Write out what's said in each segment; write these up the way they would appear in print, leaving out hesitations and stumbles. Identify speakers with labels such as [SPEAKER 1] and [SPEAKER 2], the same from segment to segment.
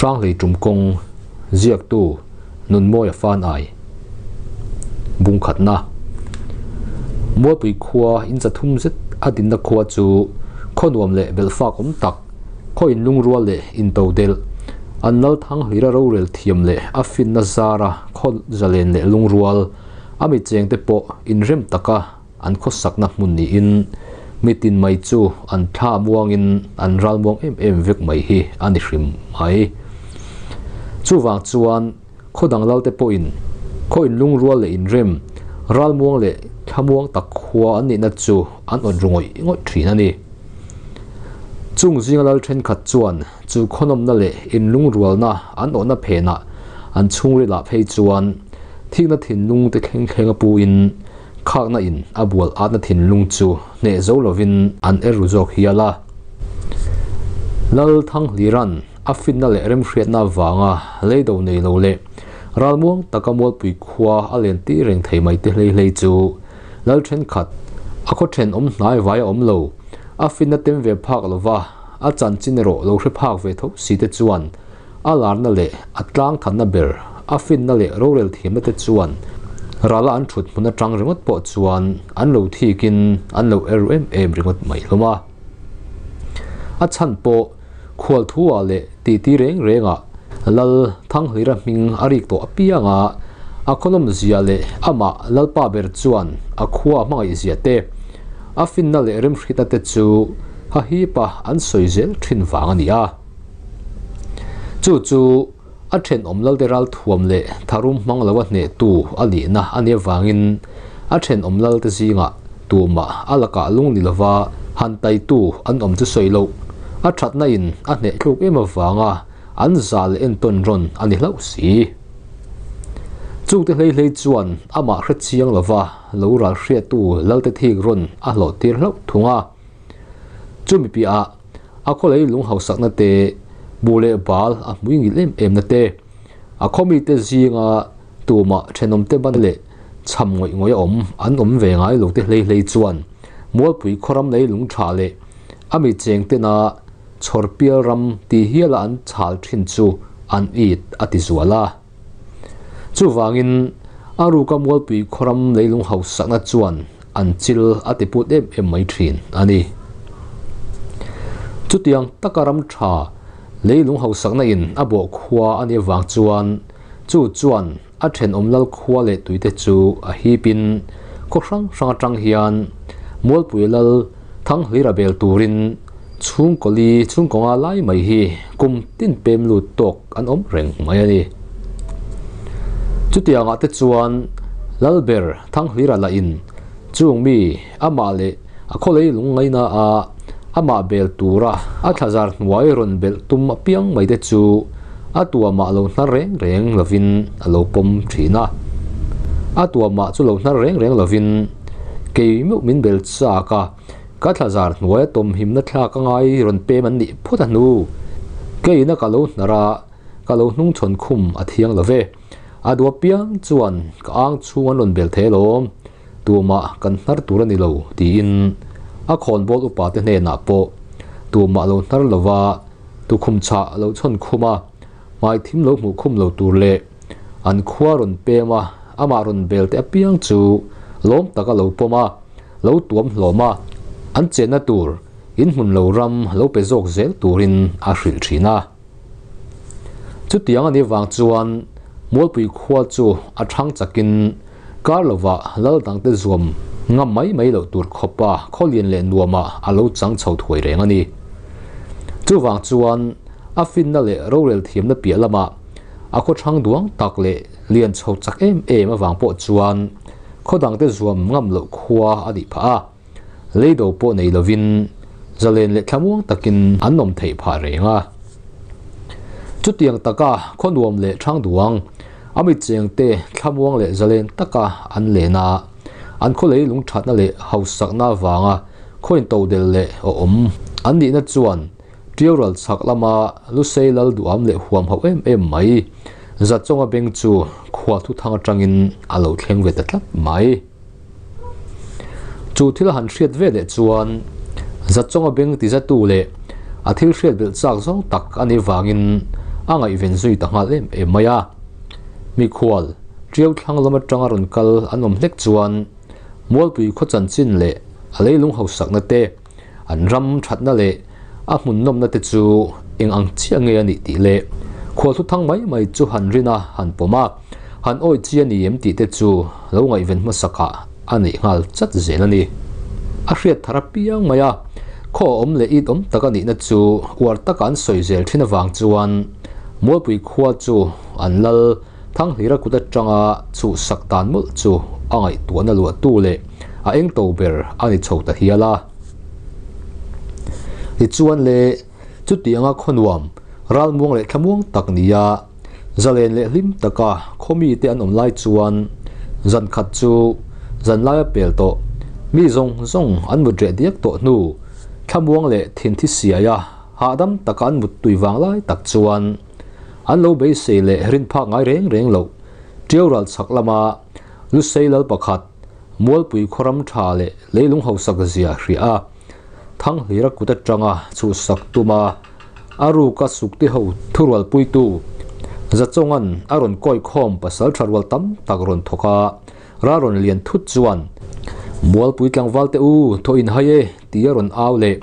[SPEAKER 1] Hranghlei tum kawng ziaktu Nunmawia fan ai bungkhatna Mualpui khua in chathum zet a dinna khua chu khaw nuam leh belhfak awm tak khaw inlungrual leh intodelh an lal thang hlira rorel thiam leh a finna zara khaw zalen leh lungrual a mi chengte pawh inrem taka an khawsakna hmun niin mitin mai chu an thla muangin an ral muang em em vek mai hi a ni hrim mai. Chuvang chuan khaw dang lalte pawhin khaw inlungrual leh inrem ral muang leh thla muang tak khua an nihna chu an awt ru ngawih ngawih thin a ni. Chung zinga lal thenkhat chuan chu khawnawmna leh inlungrualna an awhna phenah an chhungrilah phei chuan thikna thinlung te thleng thleng a pu in khakna in a bual atna thinlung chu hneh zo lovin an er ru zawk hial a. Lal Thanghliran a finna leh remhriatna avanga leido nei lo leh ralmuang taka Mualpui khua a len tir reng thei mai te hlei hlei chu lal thenkhat a khaw thenawm hnai vai a awm lo a finna tem ve phak lova a chanchin erawh lo hre phak ve tho si te chuan a larna leh a tlang thanna ber a finna leh rorel thiamna te chuan rala an thut hmun atang ringawt pawh chuan an lo thikin an lo er ru em em ringawt mai hlawm a. A chhan pawh khual thu ah leh titi reng reng ah Lal Thanghlira hming a rik tawh apiang a, a khawnawm zia leh amah Lalpa ber chuan a khua a hmangaih zia te, a finna leh remhritna te chu hahipa an sawi zel thin vang a ni a. Chu chu a thenawm Lalte ralthuam leh tharum hmang lo a hnehtu a nihna a nih avangin a thenawm Lalte zingah tumah a lakah lung ni lova han taitu an awm chu sawi loh. A thatna in a hneh thluk em avanga an za leh entawn rawn a ni hlauh si. Chungte hlei hlei chuan amah hre chiang lova lo ral hriattu Lalte thik rawn a hlawh tir hlauh thung a. Chumi piahah a khawlei lung hausakna te, bu leh bal a hmui ngil em em na te, a khawmite zinga tumah thenawmte ban leh chham ngawih ngawih a awm an awm ve ngai lo te hlei hlei chuan Mualpui khawram lei lung tha leh a mi cheng tena chhawr pial ram ti hiala an chhal thin chu an it a ti zual a. Chuvangin a ruka Mualpui khawram leilung hausakna chuan an chil a ti put em em mai thin a ni. Chutiang taka ram tha leilung hausakna in a bawh khua a nih avang chuan chu chuan a thenawm lal khua leh tuite chu a hipin khaw hrang hrang atang hian Mualpui lal Thanghlira bel turin chhungkaw li chhungkaw nga lai mai hi kum tin pem lut tawk an awm reng mai a ni. Chutiangah te chuan Lalber Thanghlira lah in chung mi amah leh a khawlei lungngaina a amah bel tura a thlazar hnuai rawn belh tum apiang mai te chu a tuamah lo hnar reng reng lovin a lo pawm thin a. A tuamah chu lo hnar reng reng lovin kei meuh min bel chak a, ka thlazar hnuaia tawmhimna thlak a ngai rawn pem an nih phawt a hnu. Keina ka lo hnar a, ka lo hnungchhawn khum a thiang lo ve. A duh apiang chuan ka ang chhung an rawn bel thei alawm. Tumah kan hnar tur a ni lo, tiin a khawnbawl upate hnenah pawh tumah lo hnar lova tukhum chhah lo chhawn khum a, hmai thim lo hmuh khum lo tur leh an khua rawn pem a, amah rawn bel te apiang chu lawm taka lo pawm a, lo tuam hlawm a, an chenna tur inhmun lo ram lo pe zawk zel turin a hrilh thin a. Chutiang a nih vang chuan Mualpui khua chu a thang chakin kar lovah lal dangte zuam ngam mai mai loh tur khawpa khawlian leh nuamah a lo chang chho thuai reng a ni. Chuvang chuan a finna leh rorel thiamna piah lamah a khaw thang duang tak leh lian chho chak em em avang pawh chuan khaw dangte zuam ngam loh khua a nih phah a. Leido pawh nei lovin zalen leh thlamuang takin an awm theih phah reng a. Chutiang taka khaw nuam leh thang duang, a mit chengte thlamuang leh zalen taka an len a, an khaw lei lungthatna leh hausakna avanga khaw intodel leh awm an nihna chuan Tiaural chhak lama Lusei lal duham leh huam hauh em em mai Zatchawnga beng chu khual thuthang atangin a lo thleng ve ta tlat mai. Chu thil a han hriat ve leh chuan Zatchawnga beng tizatu leh a thil hriat belh chak zawng tak a nih vangin a ngaihven zui ta nghal em em mai a. Mikhual, Tiau thlang lam atanga rawn kal an awm hlek chuan Mualpui khaw chanchin leh a leilung hausakna te, an ram thatna leh a hmun nawmna te chu eng ang chiah nge a nih tih leh khual thuthang mai mai chu han rin a, han pawm a, han awi chi a ni em tih te chu lo ngaihven hmasakah a neih nghal chat zel a ni. A hriat thar apiang mai a, khaw awm leh it awm tak a nihna chu uar taka an sawi zel thin avang chuan Mualpui khua chu an lal Thanghlira kut atanga chhuhsak dan mawlh chu a ngaihtuahna luahtu leh a eng to ber a ni chho ta hial a. Tichuan le, chutianga khaw nuam, ralmuang leh thlamuang tak nia zalen leh hlim taka khaw mite an awm lai chuan zan khat chu zan laia pel tawh mi zawng zawng an mut reh diak tawh hnu thlamuang leh thinthi siaia hahdam taka an mut tui vang lai tak chuan An lo beisei leh rin phak ngai reng reng loh. Ṭiau ral chhak lama Lusei lal pakhat, Mualpui khawram ṭha leh leilung hausak zia hria a, Thanghlira kut aṭanga chhuhsak tuma a ruka sukti ho thurualpuitu Zachawnga'n a rawn kawi khawm pasal ṭha rual tam tak rawn thawk a, ral rawn lian thut chuan, Mualpui tlangval te u, thaw in hai e, ti a rawn au leh.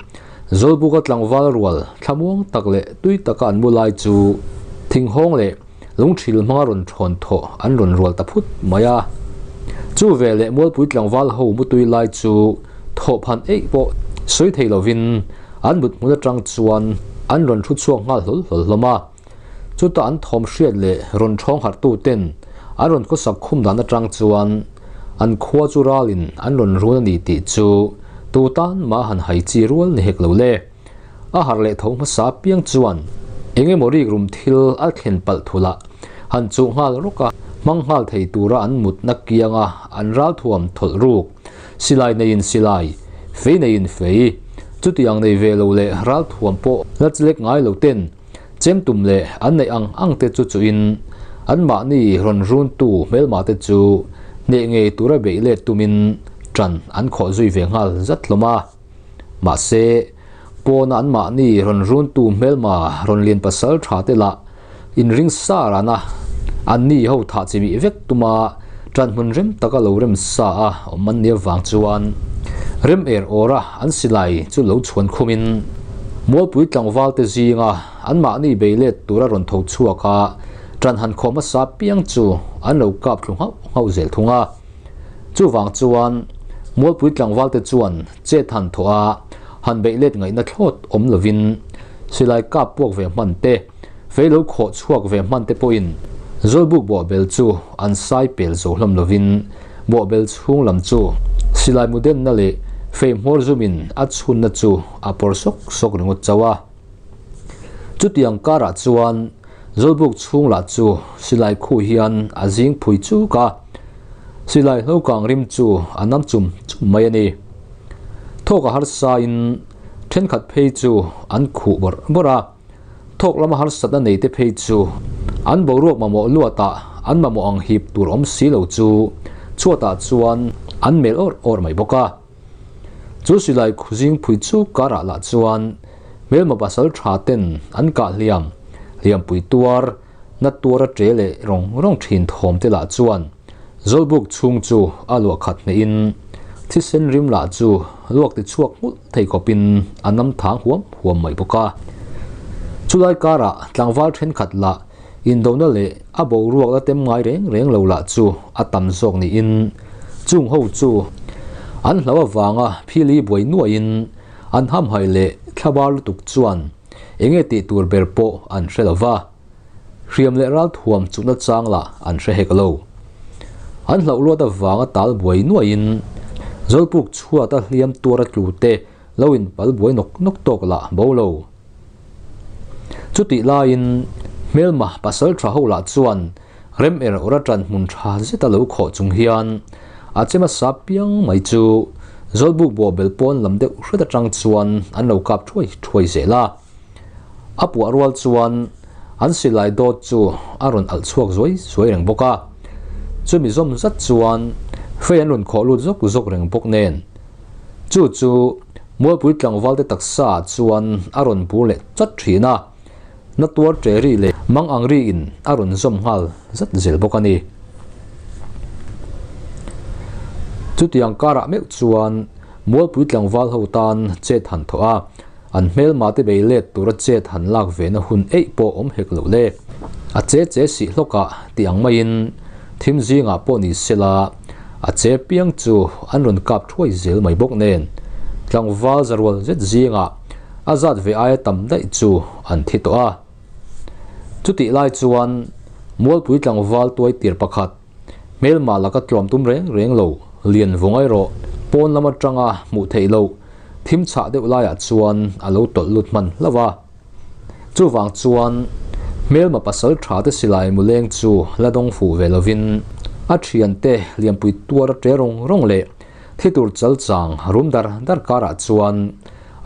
[SPEAKER 1] Zawlbuka tlangval rual thlamuang tak leh tui taka an mu lai chu thinghawng leh lungthil hmanga rawn thawn thawh an rawn rual ta phut mai a. Chu ve leh Mualpui tlangval ho mutui lai chu thawhphan eih pawh sawi thei lovin an mut hmun atang chuan an rawn thu chhuak nghal hlawl hlawl hlawm a. Chutah an thawm hriat leh rawn thawng harh tu ten an rawn khawsak khum dan atang chuan an khua chu ralin an rawn run a ni tih chu tu tan mah han hai chi rual ni hek lo le. A harh leh tho hmasa apiang chuan eng emaw rik rum thil a thlen palh thul a, han chuh nghal rawk a, hmang nghal thei tura an mutna kianga an ralthuam thawlh ruk, silai neiin silai, fei neiin fei, chutiang nei ve lo leh ralthuam pawh la chlek ngai lo ten Chem tum leh an neih ang ang te chu chuhin anmahni rawn runtu hmelma te chu hneh ngei tura beih let tumin ṭan an khawh zui ve nghal zat hlawm a. Mahse, pawna anmahni rawn runtu hmelma rawn lian pasal ṭha te lah inring sa rana anni ho thah chimih vek tuma ṭan hmun rem taka lo rem sa a awm an nia vang chuan rem er awra an silai chu lo chhuan khumin Mualpui tlangvalte zinga anmahni bei let tura rawn tho chhuak a, ṭan han khawh hmasa piang chu an lo kap thlu nghauh nghauh zel thung a. Chuvang chuan Mualpui tlangvalte chuan chet han thawh a, han beih let ngaihna thlawt awm lovin silai kap puak ve hman te, fei lo khawh chhuak ve hman te pawhin Zawlbuk bawhbel chu an sai pel zo hlawm lovin Bawhbel chhung lam chu silai mu denna leh fei hmawr zumin a chhunna chu a pawr sawk sawk ringawt chauh a. Chutiang karah chuan Zawlbuk chhung lah chu silai khuh hian a zing phui chuk a, silai hlokang rim chu a nam chum chum mai a ni. Thawk a harsain thenkhat phei chu an khuh bawrh bawrh a. Thawk lama harsatna neite phei chu an boruak mamawh luatah an mamawh ang hip tur awm si lo chu chhuatah chuan an melh awrh awrh mai bawk a. Chu silai khuzing phui chu karah lah chuan hmelma pasal tha ten an kah hliam, hliampui tuar, na tuar a ṭe leh rawng rawng ṭhin thawm te lah chuan Zawlbuk chhung chu a luah khat hnehin thisen rim lah chu luak ti chhuak hmulh thei khawpin a nam thang huam huam mai bawk a. Chulai karah tlangval thenkhat lah indona leh a boruak la tem ngai reng reng lo lah chu a tam zawk niin chung ho chu an hlau avanga phili buai nuaiin an hamhaih leh thlabar lutuk chuan enge tih tur ber pawh an hre lo va. Hriam leh ralthuam chukna chang lah an hre hek lo. An hlauh luat avanga tal buai nuaiin Zawlpuk chhuata hliam tuara tlu te lo inpal buai nawk nawk tawk lah bo lo. Chutih laiin hmelma pasal tha ho lah chuan rem er awrh a tan hmun tha zeta lo khawh chung hian a che hmasa piang mai chu Zawlbuk bawhbel pawn lam deuh hret atang chuan an lo kap thuai thuai zel a. A puah rual chuan an silai dawt chu a rawn alh chhuak zuai zuai reng bawk a. Chumi zawm zat chuan fei an rawn khawh lut zawk zawk reng bawk nen. Chu chu Mualpui tlangvalte taksa ah chuan a rawn bur leh chat thin a. Na tuar ṭe ri leh mang ang ri in a rawn zawm nghal zat zel bawk a ni. Chutiang karah meuh chuan Mualpui tlangval ho tan chet han thawh a, an hmelma te bei let tura chet han lak ve na hun eih pawh awm hek loh le. A che che sih hlawkah tih ang maiin thim zingah pawh ni sela a che piang chu an rawn kap thuai zel mai bawk nen tlangval zarual zet zingah a zat ve aia tam daih chu an thi tawh a. Chutih lai chuan Mualpui tlangval tuai tir pakhat hmelmah laka tlawm tum reng reng lo lian vung erawh pawn lam atanga hmuh theih loh thim chhah deuh laiah chuan a lo tawlh lut hman hlauh a. Chuvang chuan hmelma pasal tha te silai muleng chu la dawng fuh ve lovin a thiante lianpui tuar a ṭe rawng rawng leh thi tur chal chang rum dar dar karah chuan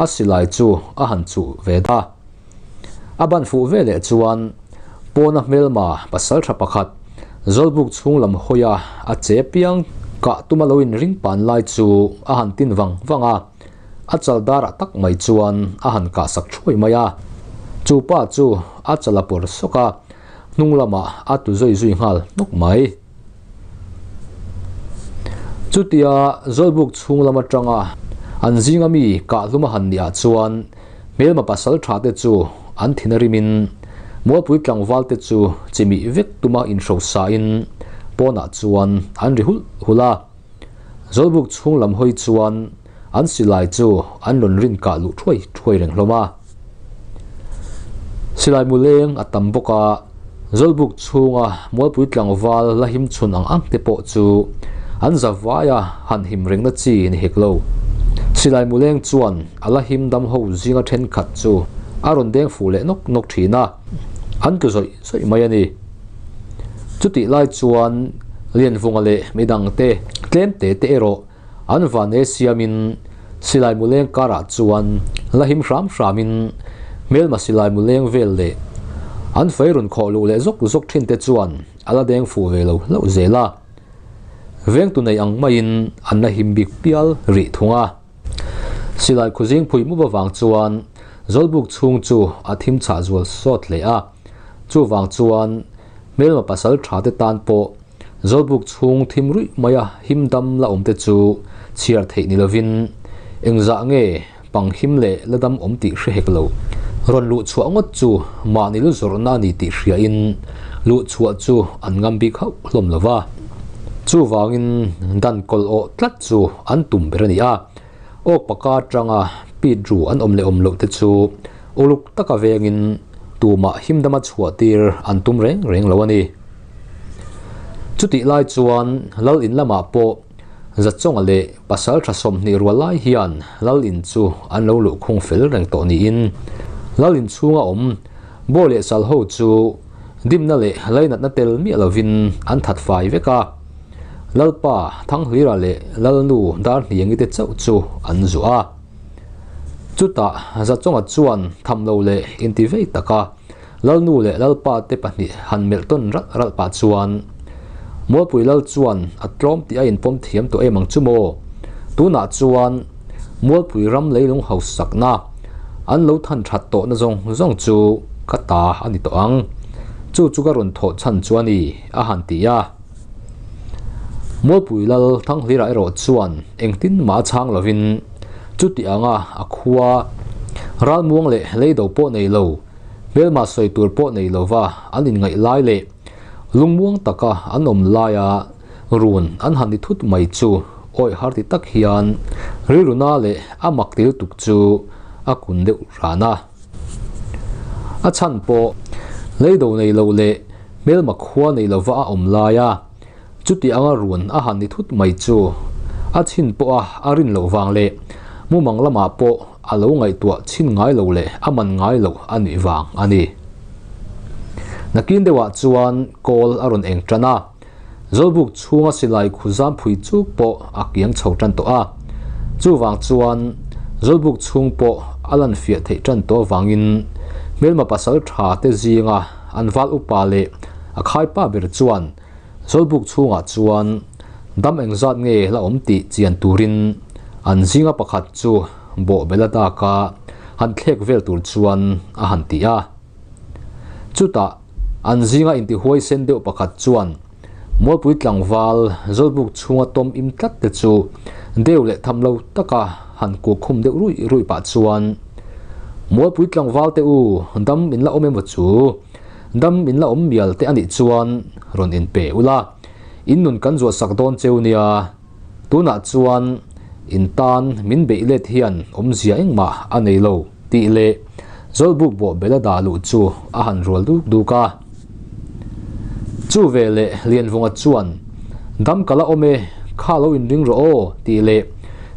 [SPEAKER 1] a silai chu a han chuh ve a. A ban fuh ve leh chuan pawna hmelma pasal tha pakhat Zawlbuk chhung lam hawia a che piang kah tuma lo inring pan lai chu a han tin vang vang a, a chal darah tak mai chuan a han kah sak thuai mai a. Chu pa chu a chal a pawr sawk a, hnung lamah a tu zui zui nghal hnawk mai. Chutia Zawlbuk chhung lam atanga an zinga mi kah hlum a han nih ah chuan hmelma pasal tha te chu an thin a rimin Mualpui tlangval te chu chimih vek tuma inhrosa in pawnah chuan an ri hulh hulh a. Zawlbuk chhung lam hawi chuan an silai chu an rawn rin kah luh thuai thuai reng hlawm a. Silai mu leng a tam bawk a, Zawlbuk chhunga Mualpui tlangval la him chhun ang ang te pawh chu an za vaia han him rengna chi ni hek lo. Silai mu leng chuan a la him dam ho zinga thenkhat chu a rawn deng fuh leh nawk nawk thin a, an tlu zawih zawih mai a ni. Chutih lai chuan Lianvunga leh midangte tlem te te erawh An van e siamin silai mu leng karah chuan la him hram hramin hmelma silai mu leng vel leh an fei rawn khawh luh leh zawk zawk thin te chuan a la deng fuh ve lo hlauh zel a. Vengtu nei ang maiin an la him bik pial rih thung a. Silai khuzing phui mup avang chuan Zawlbuk chhung chu a thim chhah zual sawt hle a. Chuvang chuan hmelma pasal tha te tan pawh Zawlbuk chhung thim ruih maia him dam la awm te chu chhiar theih ni lovin engzah nge pang him leh la dam awm tih hre hek lo. Rawn luh chhuah ngawt chu mahni lu zawrhna a ni tih hriain luh chhuah chu an ngam bik hauh hlawm lo va. Chuvangin dan kawlh awh tlat chu an tum ber a ni a. Awk paka atanga pit ru an awm leh awm loh te chu uluk taka vengin tumah him dama chhuah tir an tum reng reng lo a ni. Chutih lai chuan Lal in lamah pawh Zachawnga leh pasal tha 20 rual lai hian Lal in chu an lo luh khung fel reng tawh niin Lal in chhunga awm Baw leh sal ho chu dimna leh lainatna tel miah lovin an that fai vek a. Lalpa Thanghlira leh Lalnu Darhniangi te chauh chu an zuah a. Chutah Zachawnga chuan tham lo leh inti vei taka Lalnu leh Lalpa te pahnih han melh tawn ralh ralh pah chuan Mualpui Lal chuan a tlawm tih a inpawm thiam tawh em ang chu maw? Tunah chuan Mualpui ram leilung hausakna an lo than that tawhna zawng zawng chu ka ta a ni tawh ang. Chu chu ka rawn thawh chhan chu a ni, a han ti a. Mualpui Lal Thanghlira erawh chuan engtin mah a chhang lovin chuti anga a khua ralmuang leh leido pawh nei lo, Hmelma sawi tur pawh nei lova an inngaih lai leh lungmuang taka an awm laia run an han ni thut mai chu awih har ti tak hian rilruna leh a mak ti lutuk chu a kun deuh ran a. A chhan pawh leido nei lo leh hmelma khua nei lova a awm laia Chuti anga run a han ni thut mai chu a chhin pawh a a rin loh vang leh mumang lamah pawh a lo ngaihtuah chhin ngai lo leh a man ngai loh a nih vang a ni. Nakin deuhah chuan kawl a rawn eng tan a, Zawlbuk chhunga silai khuzam phui chuk pawh a kiang chho tan tawh a. Chuvang chuan Zawlbuk chhung pawh a lan fiah theih tan tawh avangin hmelma pasal tha te zinga an val upa leh a khaipa ber chuan Zawlbuk chhungah chuan dam engzat nge la awm tih chian turin an zinga pakhat chu bawhbel a dak a, han thlek vel tur chuan a han ti a. Chutah an zinga intihuai sen deuh pakhat chuan Mualpui tlangval Zawlbuk chhunga tawm im tlat te chu deu leh tham lo taka han kuh khum deuh ruih ruih pah chuan Mualpui tlangval te u dam in la awm emaw chu dam in la awm mial te anih chuan rawn inpe ula in nun kan zuah sak dawn cheu nia. Tunah chuan in tan min beih let hian awmzia engmah a nei lo tih leh Zawlbuk bawh bela dah luh chu a han rual duk duk a. Chu veleh Lianvunga chuan, Dam ka la awm e, kha lo inring rawh aw tih leh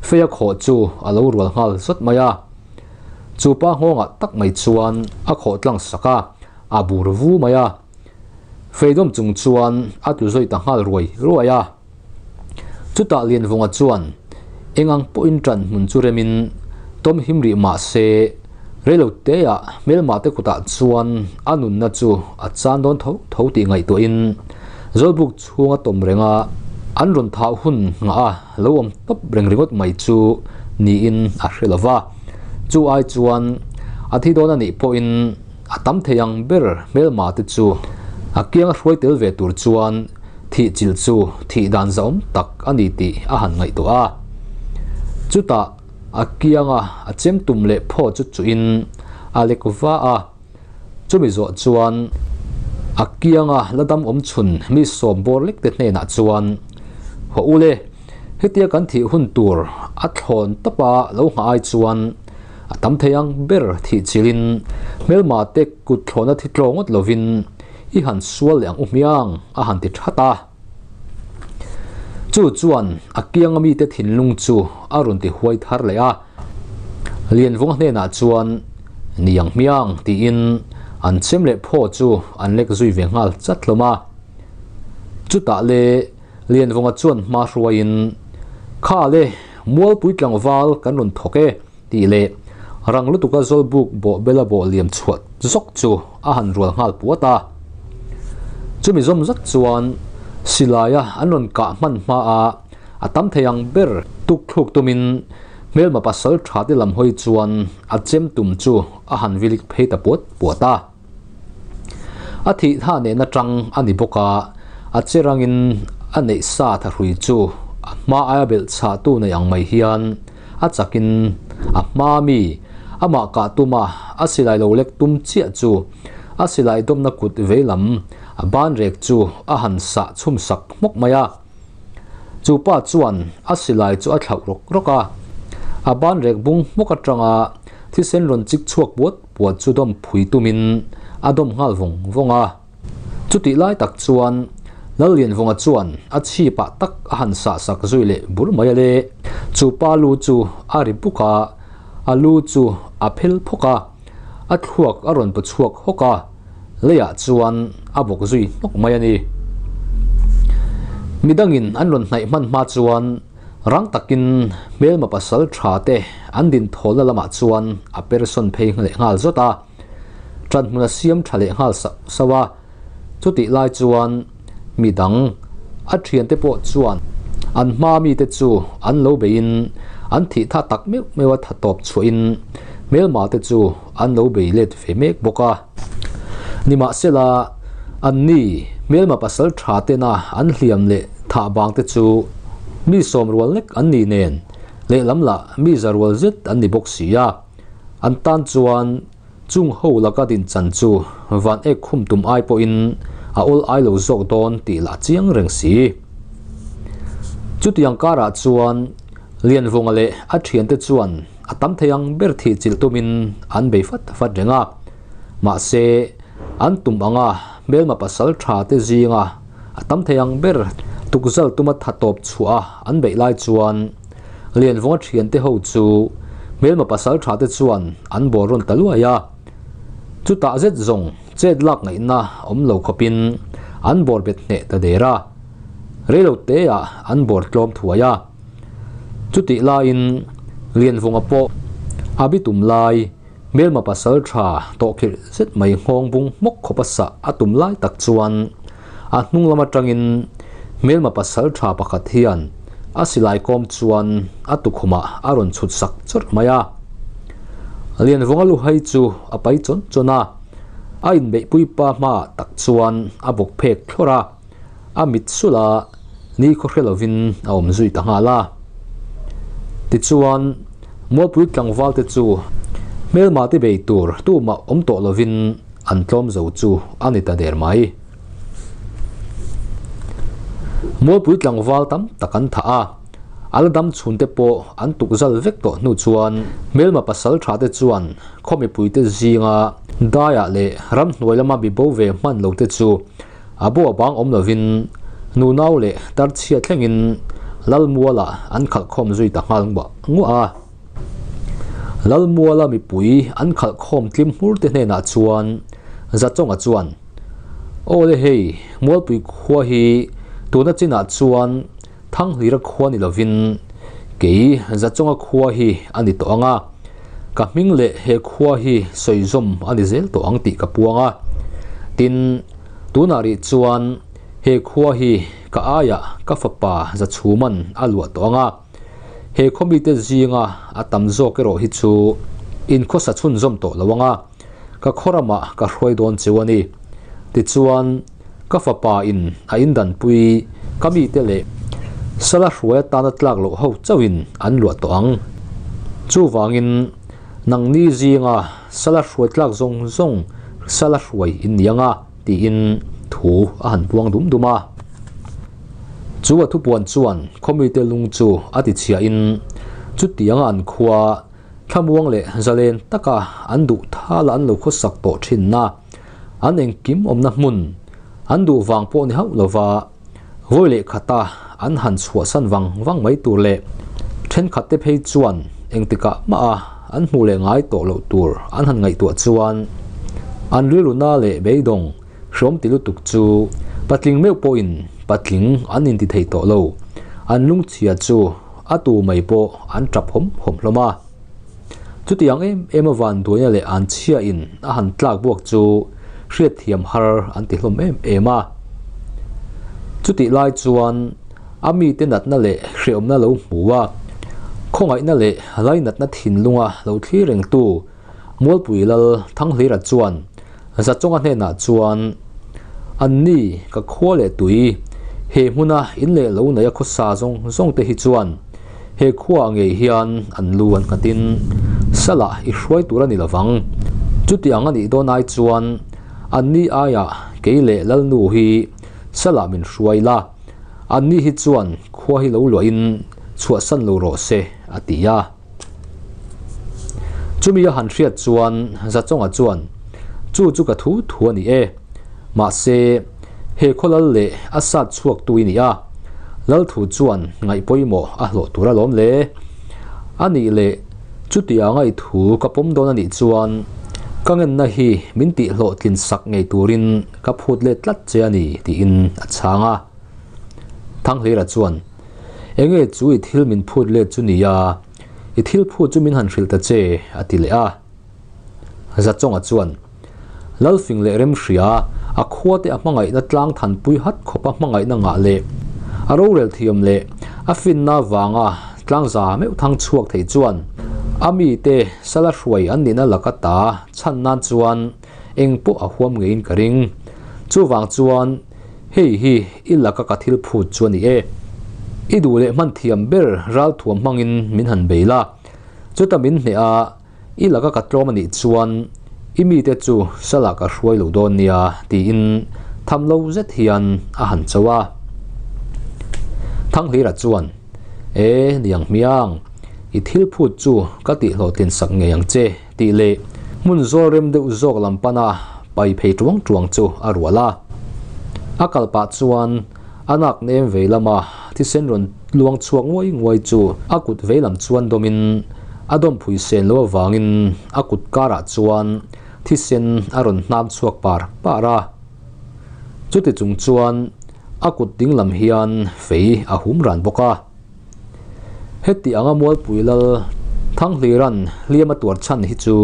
[SPEAKER 1] Feia khawh chu a lo rual nghal zawt mai a. Chu pa nghawngah tak mai chuan a khawh tlang sak a, a bur vu mai a. Feidawm chung chuan a tlu zawi ta nghal ruai ruai a. Chutah Lianvunga chuan eng ang pawhin ṭan hmun chu remin tawm him rih mah se, reilo teah hmelmahte kutah chuan a nunna chu a chan dawn tho tho tih ngaihtuahin Zawlbuk chhunga tawm renga an rawn thah hun nghah a lo awm tawp reng ringawt mai chu niin a hre lo va. Chu ai chuan a thi dawn a nih pawhin a tam thei ang ber hmelmahte chu a kianga hruai tel ve tur chuan Thih chilh chu thih dan zahawm tak a ni tih a han ngaihtuah a. Chutah a kianga a chem tum leh phaw chu chuhin a lek va a. Chumi zawh chuan a kianga la dam awm chhun mi sawm bawr lek te hnenah chuan, Haw u le, hetia kan thih hun tur a thlawn tawpa lo nghah ai chuan a tam thei ang ber thih chilhin hmelma te kut thlawna thi tlaw ngawt lovin I han sual leh ang u hmiang, a han ti that a. Chu chuan a kianga mite thinlung chu a rawn ti huai thar leh a. Lianvunga hnenah chuan, Ni ang hmiang, tiin an chem leh phaw chu an lek zui ve nghal chat hlawm a. Chutah le Lianvunga chuan hma hruaiin, Kha le, Mualpui tlangval kan rawn thawk e, Tih leh rang lutuka Zawlbuk bawh bela bawh liam chhuah zawk chu a han rual nghal puat a. Chumi zawm zat chuan silaia an rawn kah hman hma a a tam thei ang ber tuk thluk tumin hmelma pasal tha te lam hawi chuan a chem tum chu a han vilik phei ta puat puat a. A thih tha nehna tang a ni bawk a, a che rangin a neih sa thahrui chu a hma aia belh chhah tu nei ang mai hian a chakin a hma mi amah kah tuma a silai lo lek tum chiah chu a silai dawmna kut veilam a ban rek chu a han sah chhum sak hmawk mai a. Chu pa chuan a silai chu a thlauh rawk rawk a, a ban rek bung hmawk atanga thisen rawn chik chhuak puat puat chu dawm phui tumin a dawm nghal vawng vawng a. Chutih lai tak chuan Lallianvunga chuan a chhipah tak a han sah sak zui leh bur mai a le. Chu pa lu chu a ri buk a, a lu chu a phel phawk a, a thluak a rawn paw chhuak hawk a, leiah chuan a bawk zui hnawk mai a ni. Midangin an rawn hnaih hman hma chuan rang takin hmelma pasal tha te an din thawlna lamah chuan a persawn phei leh nghal zawt a. Ṭan hmun a siam ṭha leh nghal sauh sauh a, chutih lai chuan mi dang a ṭhiante pawh chuan an hma mite chu an lo beiin an thih tha tak meuh meuh a tha tawp chhuahin hmelma te chu an lo bei let ve mek bawk a. Nimahsela, anni hmelma pasal ṭha tena an hliam leh thah bang te chu mi sawm rual lek an ni nen lehlam lah mi za rual zet an ni bawk si a. An tan chuan chung ho laka din chan chu van ek khum tum ai pawhin a awl ai lo zawk dawn tih lah chiang reng si. Chutiang karah chuan Lianvunga leh a thiante chuan a tam thei ang ber thih chilh tumin an bei fat fat reng a. Mahse, an tum anga hmelma pasal tha te zinga a tam thei ang ber tukzal tuma tha tawp chhuah a an beih lai chuan Lianvunga thiante ho chu hmelma pasal tha te chuan an bawr rawn ta luai a, chutah zet zawng chet lak ngaihna awm lo khawpin an bawr bet hneh ta der a, reilo teah an bawr tlawm thuai a. Chutih laiin Lianvunga pawh a bitum lai hmelma pasal tha tawhkhirh zet mai nghawng bung hmawk khawp a sah a tum lai tak chuan a hnung lam atangin hmelma pasal tha pakhat hian a silai kawm chuan a tukhumah a rawn chhut sak chawrh mai a. Lianvunga luhai chu a pai chawn chawn a. A inbeihpui pa hmaah tak chuan a bawk phek thlawrh a, a mit sulh a, nikhaw hre lovin a awm zui ta nghal a. Tichuan, Mualpui tlangval te chu hmelma te bei tur tumah awm tawh lovin an tlawm zo chu a ni ta der mai. Mualpui tlangval tam tak an thah a, a la dam chhun te pawh an tuk zal vek tawh hnu chuan hmelma pasal tha te chuan khaw mipui te zinga daiah leh ramhnuai lama mi bo ve hman lo te chu a bo a bang awm lovin nunau leh tarchhia thlengin Lalmuala an khalh khawm zui ta nghal nguah nguah a. Lalmuala mipui an khalh khawm tlim hmur te hnenah chuan Zachawnga chuan, Aw le hei, Mualpui khua hi tuna chinah chuan Thanghlira khua ni lovin kei Zachawnga khua hi a ni tawh ang a, ka hming leh he khua hi sawizawm a ni zel tawh ang tih ka puang a. Tin, tunah rih chuan he khua hi ka aiah ka fapa Zachhuman a luah tawh ang a. He khawmite zinga a tam zawk erawh hi chu inkhawsa chhunzawm tawh lo ang a, ka khaw ramah ka hruai dawn cheu a ni. Tichuan, ka fapa in a indanpui ka mite leh sala hruai atana tlak loh ho chauhin an luah tawh ang. Chuvangin, nangni zinga sala hruai tlak zawng zawng sala hruai in ni ang a, tiin thu a han puang dum dum a. Chu a thupuan chuan khawmite lung chu a ti chhiahin chutianga an khua thlamuang leh zalen taka an duh thala an lo khawsak tawh thinna, an engkim awmna hmun an duh vang pawh ni hauh lova vawi leh khata an han chhuahsan vang vang mai tur leh thenkhatte phei chuan engtikah mah a an hmuh leh ngai tawh loh tur an han ngaihtuah chuan an rilruna leh beidawng Hrawm ti lutuk chu patling meuh pawhin patling an inti thei tawh lo, an lungchhia chu a tu mai pawh an tap hawm hawm hlawm a. Chutiang em em a vanduaina leh an chhiain a han tlak buak chu hriatthiam har an ti hlawm em em a. Chutih lai chuan a mite natna leh hrehawmna lo hmu a, khawngaihna leh lainatna thinlunga lo thlir rengtu Mualpui Lal Thanghlira chuan Zachawnga hnenah chuan, Anni, ka khua leh tui, he hmuna in leh lo neia khawsa zawng zawng te hi chuan he khuaah ngei hian an lu an nghatin salah i hruai tur a ni lovang. Chutiang a nih dawn ai chuan anni aiah kei leh Lalnu hi salah min hruai la, anni hi chuan khua hi lo luahin chhuahsan lo rawh se, a ti a. Chumi a han hriat chuan Zachawnga chuan, Chu chu ka thu thu a ni e. Mahse, he khawlal leh a sat chhuak tu i ni a, Lal thu chuan ngaih pawimawh a hlawh tur alawm le. A nih leh, chutianga i thu ka pawm dawn a nih chuan ka ngenna hi min tihhlawhtlin sak ngei turin ka phut let tlat che a ni, tiin a chhang a. Thanghlira chuan, Enge chu i thil min phut let chu nia, i thil phut chu min han hrilh ta che, a ti leh a. Zachawnga chuan, Lalfing leh Remhria, a khuate a hmangaihna tlang thanpui hat khawpa hmangaihna ngah leh a rorel thiam leh a finna vanga tlangza meuh thang chhuak thei chuan a mite sala hruai an nihna laka ta chhan nan chuan eng pawh a huam ngeiin ka ring. Chuvang chuan hei hi i laka ka thil phut chu a ni e. I duh leh hman thiam ber ralthuam hmangin min han bei la. Chuta min hneh a, i laka ka tlawm a nih chuan i mite chu salah ka hruai lo dawn nia tiin tham lo zet hian a han cho a. Thanghlira chuan, E, niang hmiang, i thil phut chu ka tihhlawhtlin sak ngei ang che. Tih leh hmun zawl rem deuh zawk lam pana pai phei tuang tuang chu a rual a. A kal pah chuan a nak nem vei lama thisen rawn luang chhuak nguai nguai chu a kut vei lam chuan dawmin a dawm phui sen lo avangin a kut karah chuan thisen a rawn hnam chhuak par par a. Chuti chung chuan a kut ding lam hian fei a hum ran bawk a. Heti anga Mualpui Lal Thanghlira'n hliam a tuar chhan hi chu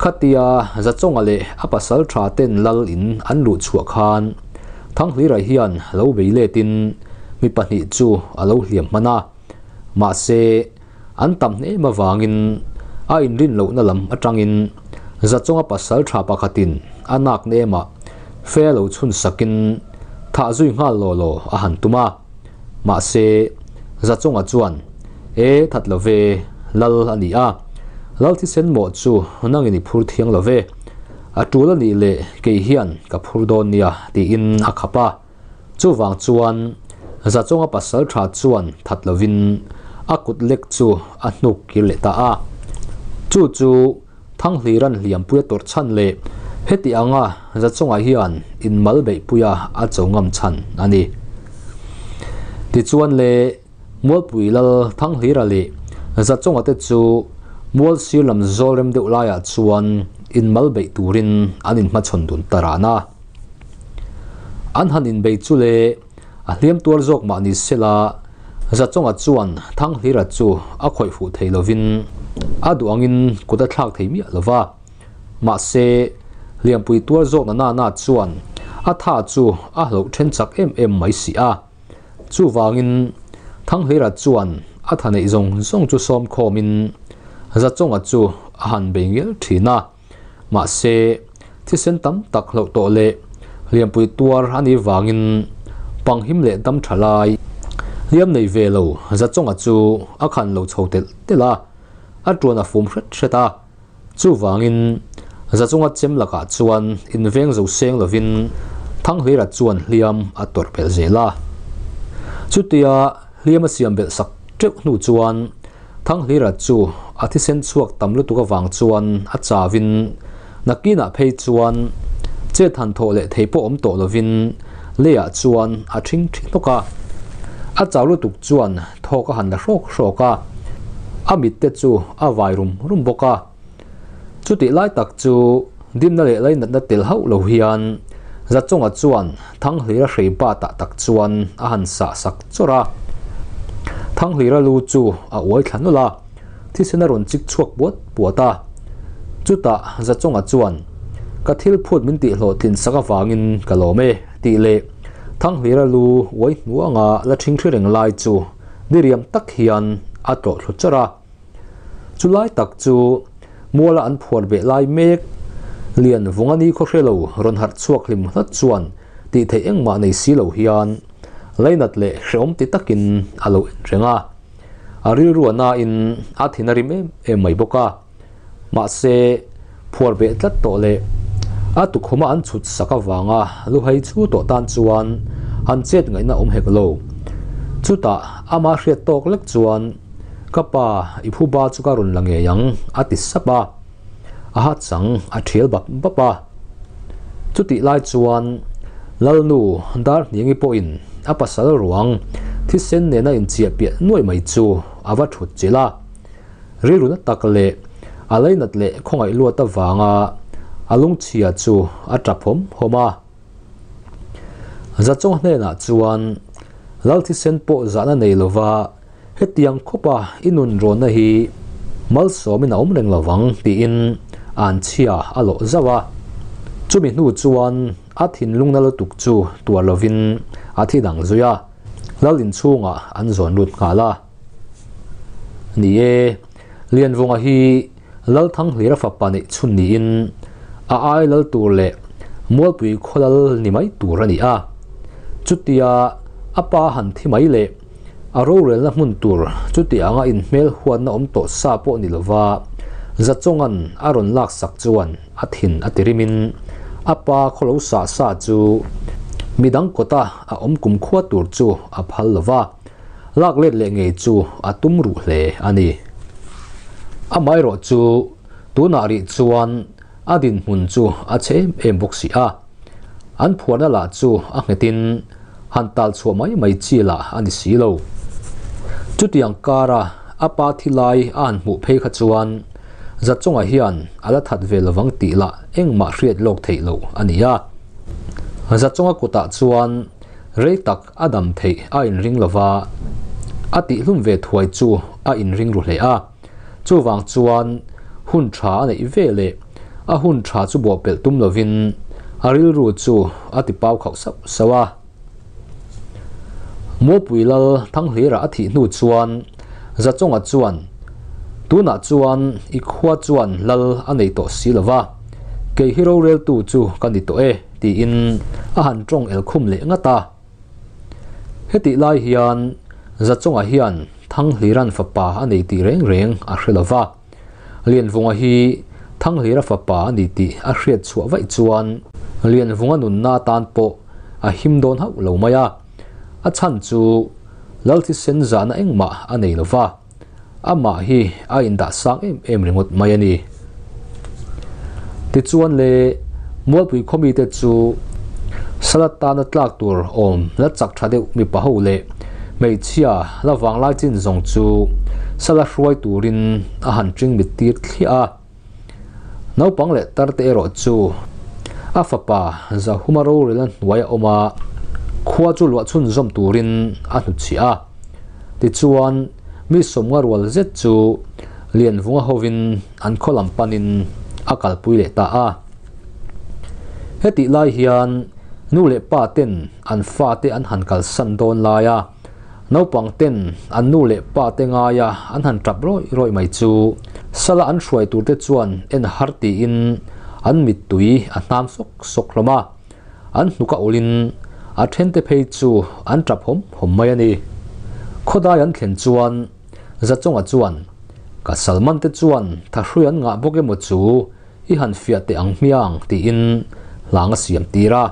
[SPEAKER 1] khatia Zachawnga leh a pasal tha ten Lal in an luh chhuah khan Thanghlira hian lo bei letin mi pahnih chu a lo hliam hman a, mahse an tam hnem avangin a inrin lohna lam atangin Zachawnga pasaltha pakhatin a nak nemah fe lo chhun sakin thah zui nghal law law a han tum a. Mahse, Zachawnga chuan, E, that lo ve, lal a ni a. Lal thisen mawh chu nangin i phur thiang lo ve. A tul a nih leh kei hian ka phur dawn nia, tiin a khap a. Chuvang chuan Zachawnga pasaltha chuan that lovin a kut lek chu a hnuk kir leh ta a. Chu chu Thanghliran hliampuia tawrh chhan leh heti anga Zachawnga hian inmal beihpuia a cho ngam chhan a ni. Tichuan le Mualpui Lal Thanghlira leh Zachawnga te chu mual sir lam zawl rem deuh laiah chuan inmal beih turin an inhmachhawn dun ta ran a. An han inbei chu le a hliam tuar zawk mah ni sela Zachawnga chuan Thanghlira chu a khawih fuh thei lovin a duh angin kut a thlak thei miah lova. Mahse, hliampui tuar zawk na na chuan a tha chu a hloh then chak em em mai si a. Chuvangin Thanghlira chuan a tha neih zawng zawng chu sawm khawmin Zachawnga chu a han bei ngial thin a. Mahse, thisen tam tak hloh tawh leh hliampui tuar a nih vangin panghim leh dam tha lai hliam nei ve lo Zachawnga chu a khan lo chho telh telh a, a tuan a fum hret hret a. Chuvangin, Zachunga chem lakah chuan inveng zo seng lovin Thanghlira chuan hliam a tawrh belh zel a. Chutia hliam a siam belh sak teuh hnu chuan Thanghlira chu a thisen chhuak tam lutuk avang chuan a chavin nakinah phei chuan chet han thawh leh thei pawh awm tawh lovin leiah chuan a thing thi hnawk a. A chau lutuk chuan thawk a han la hrawk hrawk a, a mit te chu a vai rum rum bawk a. Chutih lai tak chu dimna leh lainatna tel hauh lo hian Zachawnga chuan Thanghlira hrei batah tak chuan a han sah sak chawrh a. Thanghlira lu chu a uai thla nawlh a, thisen a rawn chik chhuak puat puat a. Chutah Zachawnga chuan, Ka thil phut min tihhlawhtlin sak avangin ka lawm e, tih leh Thanghlira lu uai hnuanga la ṭhingṭhi reng lai chu diriam tak hian a tlawh thlu chawrh a. Chu lai tak chu muala an phuar beh lai mek lian vunga ni khaw hre lo rawn harh chhuak hlim hlat chuan tih theih engmah nei si lo hian lainat leh hrehawm ti takin a lo en reng a. A rilru a nain a thin a rim em em mai bawk a. Mahse, phuar beh tlat tawh leh a tukhuma an chhut sak avanga luhai chu tawh tan chuan han chet ngaihna awm hek lo. Chutah ama hriat tawk lek chuan, Ka pa, i phuba chu ka rawn la ngei ang, a ti sap a. A ha chang a thial bap bap a. Chutih lai chuan Lalnu Darhniangi pawhin a pasal ruang thisen nena inchiah piah nuaih mai chu a va thut chilh a. Rilru na tak leh a leinat leh khawngaih luat avanga a lungchhia chu a tap hawm hawm a. Zachawng hnenah chuan Lal thisen pawh zahna nei lova hetiang khawpa i nun rawnna hi malsawmin a awm reng lovang tiin an chhia a lawh zauh a. Chumi hnu chuan a thinlungna lutuk chu tuar lovin a thi dang zui a, Lal inchhungah an zawn lut nghal a. Ni e, Lianvunga hi Lalthanghlira fapa neih chhun niin a ai lal tur leh Mualpui khaw lal ni mai tur a ni a. Chutia a pa han thi mai leh a rorelna hmun tur chutianga inhmel huatna awm tawh sa pawh ni lova Zachawnga'n a rawn laksak chuan a thin a tirimin a pa khaw lo sah sa chu midang kawta a awm kumkhua tur chu a phal lova. Lak let leh ngei chu a tum ruh hle a ni. Amaherawh chu tunah rih chuan a dinhmun chu a chhe em em bawk si a. An phuarna lah chu a nghetin han tal chhuah mai mai chi lah a ni si lo. Chutiang kara a pa thi lai a han hmuh phei kha chuan Zachunga hian a la that ve lovang tih lah engmah hriat lawk theih loh a ni a. Zachunga kutah chuan Rei tak a dam theih a inring lo va, a tihlum ve thuai chu a inring ru hle a. Chuvang chuan hun tha a neih ve leh a hun tha chu bawhpelh tum lovin a rilru chu a ti pau khauh sauh sauh a. Mualpui Lal Thanghlira a thih hnu chuan Zachawnga chuan, Tunah chuan i khua chuan Lal a nei tawh si lo va. Kei hi roreltu chu ka ni tawh e, tiin a han tawng el khum leh ngat a. Hetih lai hian Zachunga hian Thanghlira'n fapa a nei tih reng reng a hre lo va. Lianvunga hi Thanghlira fapa a ni tih a hriat chhuah vaih chuan Lianvunga nunna atan pawh a him dawn hauh lo mai a. A chhan chu Lal thisen zahna engmah a nei lo va. Amah hi a indah sang em em ringawt mai a ni. Tichuan le, Mualpui khawmite chu sal atana tlak tur awm la chak tha deuh mipa ho leh hmeichhia la vanglai chin zawng chu sala hruai turin a han ṭing mit tir thliah a. Naupang leh tarte erawh chu a fapa Zahuma rorelna hnuaia awm a, khua chu luah chhunzawm turin a hnutchhiah a. Tichuan, mi sawmnga rual zet chu Lianvunga hovin an khaw lam panin a kalpui leh ta a. Hetih lai hian nu leh pa ten an fate an han kalsan dawn lai a, Naupang ten an nu leh pa te ngaia an han tap rawih rawih mai chu sala an hruai tur te chuan en har tiin an mittui a hnam sawk sawk hlawm a, an hnuk a ulin a then te phei chu an tap hawm hawm mai a ni. Khawdai an thlen chuan Zachawnga chuan, Ka Salman te chuan thahrui an ngah bawk emaw chu i han fiah teh ang hmiang tiin hlang a siam tir a.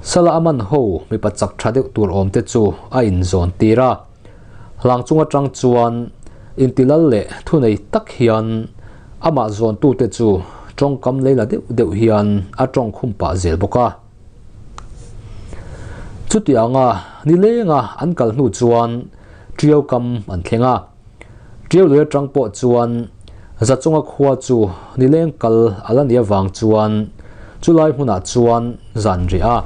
[SPEAKER 1] Sala a man ho mipa chak tha deuh tur awm te chu a inzawn tir a. Hlang chung atang chuan intilal leh thunei tak hian amah zawntute chu tawngkam leila deuh deuh hian a tawng khum pah zel bawk a. Chutianga nilenga an kal hnu chuan Tiau kam an thleng a. Tiau lui atang pawh chuan Zachunga khua chu nileng kal a la nih avang chuan chulai hmunah chuan zan rih a,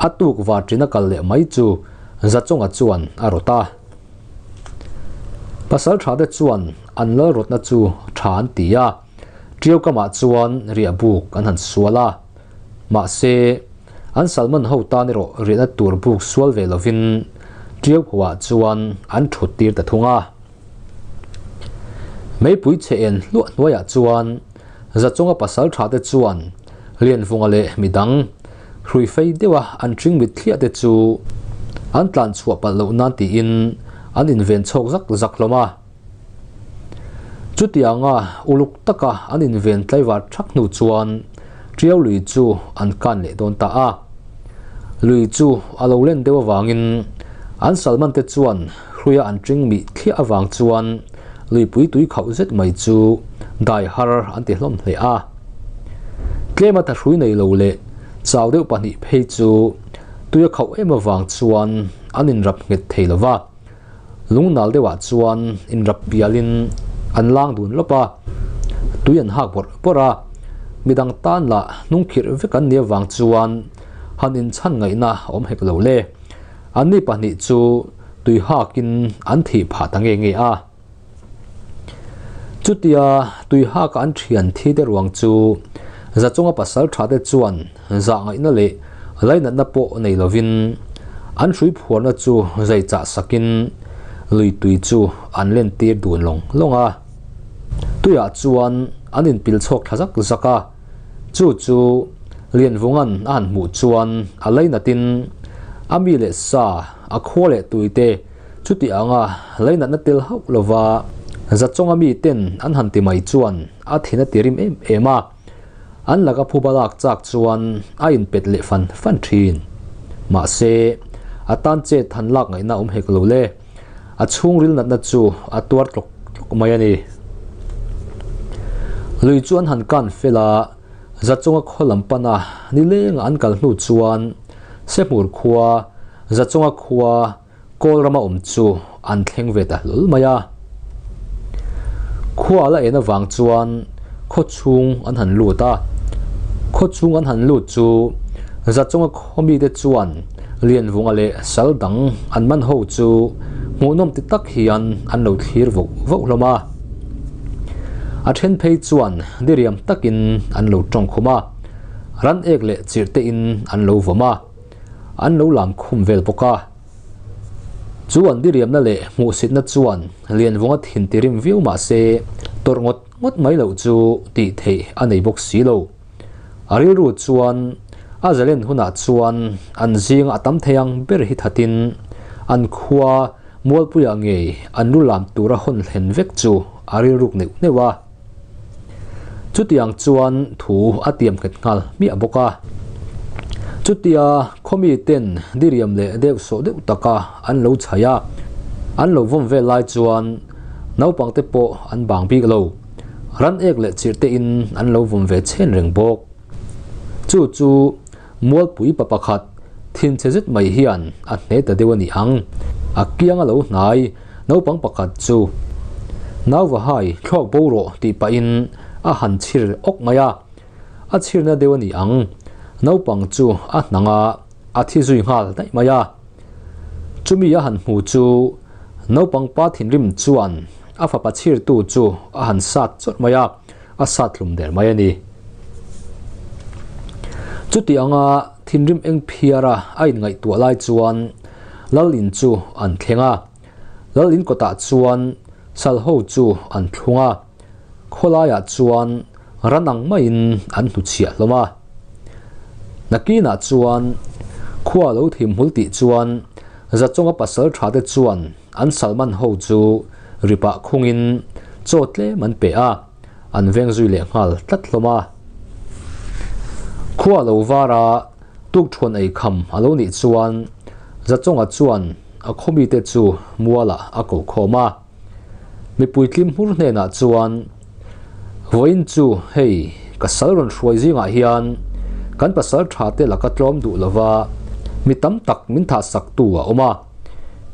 [SPEAKER 1] a tuk varṭin a kal leh mai chu Zachunga chuan a rawt a. Pasal thate chuan an lal rawtna chu tha an ti a, Tiau kamah chuan riah buk an han sual a. Mahse, an Salman ho tan erawh riahna tur buk sual ve lovin Tiau phuah chuan an thut tir ta thung a. Meipui chhe en hluah hnuaiah chuan Zachunga pasal tha te chuan Lianvunga leh midang hrui fei deuha an ṭing mit thliah te chu an tlan chhuah palh loh nan tiin an inven chhawk zak zak hlawm a. Chutianga uluk taka an inven tlaivar ṭhak hnu chuan Ṭiau lui chu an kan leh dawn ta a. Lui chu a lo len deuh avangin an Salman te chuan hruia an ṭing mih thliah avang chuan luipui tui khauh zet mai chu dai har an ti hlawm hle a. Tlema thahrui nei lo leh chau deuh pahnih phei chu tui a khauh em avang chuan an inrap nghet thei lo va. Lungnal deuhah chuan inrap pialin an lang dun lawp a, tui an hak bawrh bawrh a, midang tan lah hnungkhirh vek an nih avang chuan han inchhan ngaihna a awm hek lo le. Anni pahnih chu tui hakin an thih phah ta nge nge a. Chutia tui haka an thian thi te ruang chu Zachunga pasal tha te chuan zah ngaihna leh lainatna pawh nei lovin an hrui phuarna chu zai chah sakin lui tui chu an len tir dun lawng lawng a. Tuiah chuan an inpil chhawk thla zak zak a, chu chu Lianvunga'n a han hmuh chuan a lainatin a mi leh sa, a khua leh tui te Chuti anga lainatna tel hauh lova Zachawnga miten an han ti mai chuan a thin a ti rim em em a, an laka phuba lak chak chuan a inpet leh fan fan thin. Mahse, a tan chet han lak ngaihna awm hek lo le, a chhungril natna chu a tuar tlawk tlawk mai a ni. Lui chu an han kan fel a, Zachawnga khaw lam pana nileng an kal hnu chuan Sehmur khua, Zachawnga khua, Kawl rama awm chu an thleng ve ta hlawl mai a. Khua la en avang chuan khaw chhung an han lut a. Khaw chhung an han lut chu Zachunga khaw mite chuan Lianvunga leh sal dang an man ho chu hmuhnawm ti tak hian an lo thlir voh voh hlawm a. A then phei chuan diriam takin an lo tawng khum a, ran ek leh chirh te in an lo vawm a. An lo lam khum vel bawk a. Chu an diriamna leh hmuhsitna chuan Lianvunga thin ti rim viau mah se tawrh ngawt ngawt mai loh chu tih theih a nei bawk si lo. A rilru chuan a zalen hunah chuan an zinga a tam thei ang ber hi thatin an khua Mualpuiah ngei an lu lam tura hawn hlen vek chu a rilruk neuh neuh a. Chutiang chuan thu a tiam nghet nghal hmiah bawk a. Chutia khawmi ten diriam leh deuh sawh deuh taka an lo chhaih a, an lo vawm vel lai chuan naupang te pawh an bang bik lo. Ran ek leh chirh te in an lo vawm ve chhen reng bawk. Chu chu Mualpui pa pakhat thinchhe zet mai hian a hne ta deuh a ni ang. A kiang a lo hnai naupang pakhat chu Nauvahai thlawk bo rawh tih pahin a han chhir awk mai a. A chhirna deuh a ni ang. Naupang chu a hnang a, a thi zui nghal daih mai a. Chumi a han hmu chu naupang pa thinrim chuan a fapa chhirtu chu a han sat chawt mai a. a sat hlum der mai a ni. Chuti anga thinrim eng phiara a inngaihtuah lai chuan Lal in chu an thleng a, Lal in kawtah chuan sal ho chu an thlung a, khawlaiah chuan ran ang maiin an hnuchhiah hlawm a. Nakinah chuan khua lo thim hmul tih chuan Zachawnga pasal tha te chuan An Salman ho chu ripah khungin chaw tlem an pe a, an veng zui leh nghal tlat hlawm a. Khua lo var a, tukthuan ei kham a lo nih chuan Zachawnga chuan a khawmite chu mualah a ko khawm a. Mipui tlim hmur hnenah chuan, Vawiin chu hei ka sal rawn hruai zingah hian kan pasal tha te laka tlawm duh lova mi tam tak min thahsaktu a awm a.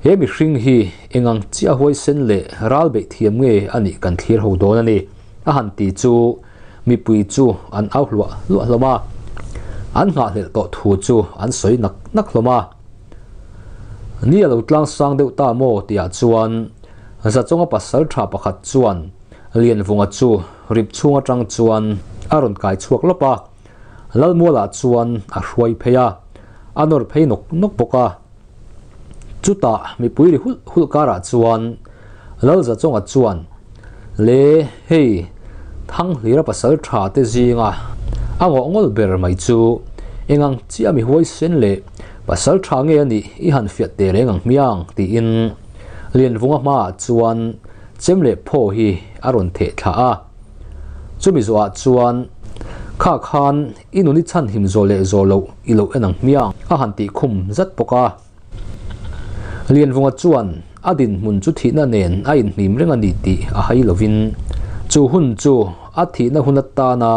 [SPEAKER 1] He mihring hi eng ang chiah huaisen leh ral beih thiam nge a nih kan thlir ho dawn a ni, a han ti chu mipui chu an au hluah hluah hlawm a, an nghahhlelh tawh thu chu an sawi nak nak hlawm a. Ni a lo tlang sang deuh ta maw tihah chuan Zachawnga pasal tha pakhat chuan Lianvunga chu rip chhung atang chuan a rawn kai chhuak lawp a, Lalmualah chuan a hruai phei a, a nawr phei nawk nawk bawk a. Chutah mipui ri hulh hulh karah chuan Lalzachawnga chuan, Le, hei, Thanghlira pasal tha te zinga a ngawh ngawl ber mai chu eng ang chiah mi huaisen leh pasal tha nge a nih i han fiah teh reng ang hmiang tiin Lianvunga hmaah chuan chem leh phaw hi a rawn theh thla a. Chumi zawhah chuan kha khan I nun i chhan him zawh leh zawh loh i loh en ang hmiang a han tih khum zat bawk a. Lianvunga chuan a dinhmun chu thihna nen a inhnim reng a ni tih a hai lovin chu hun chu a thihna hun atana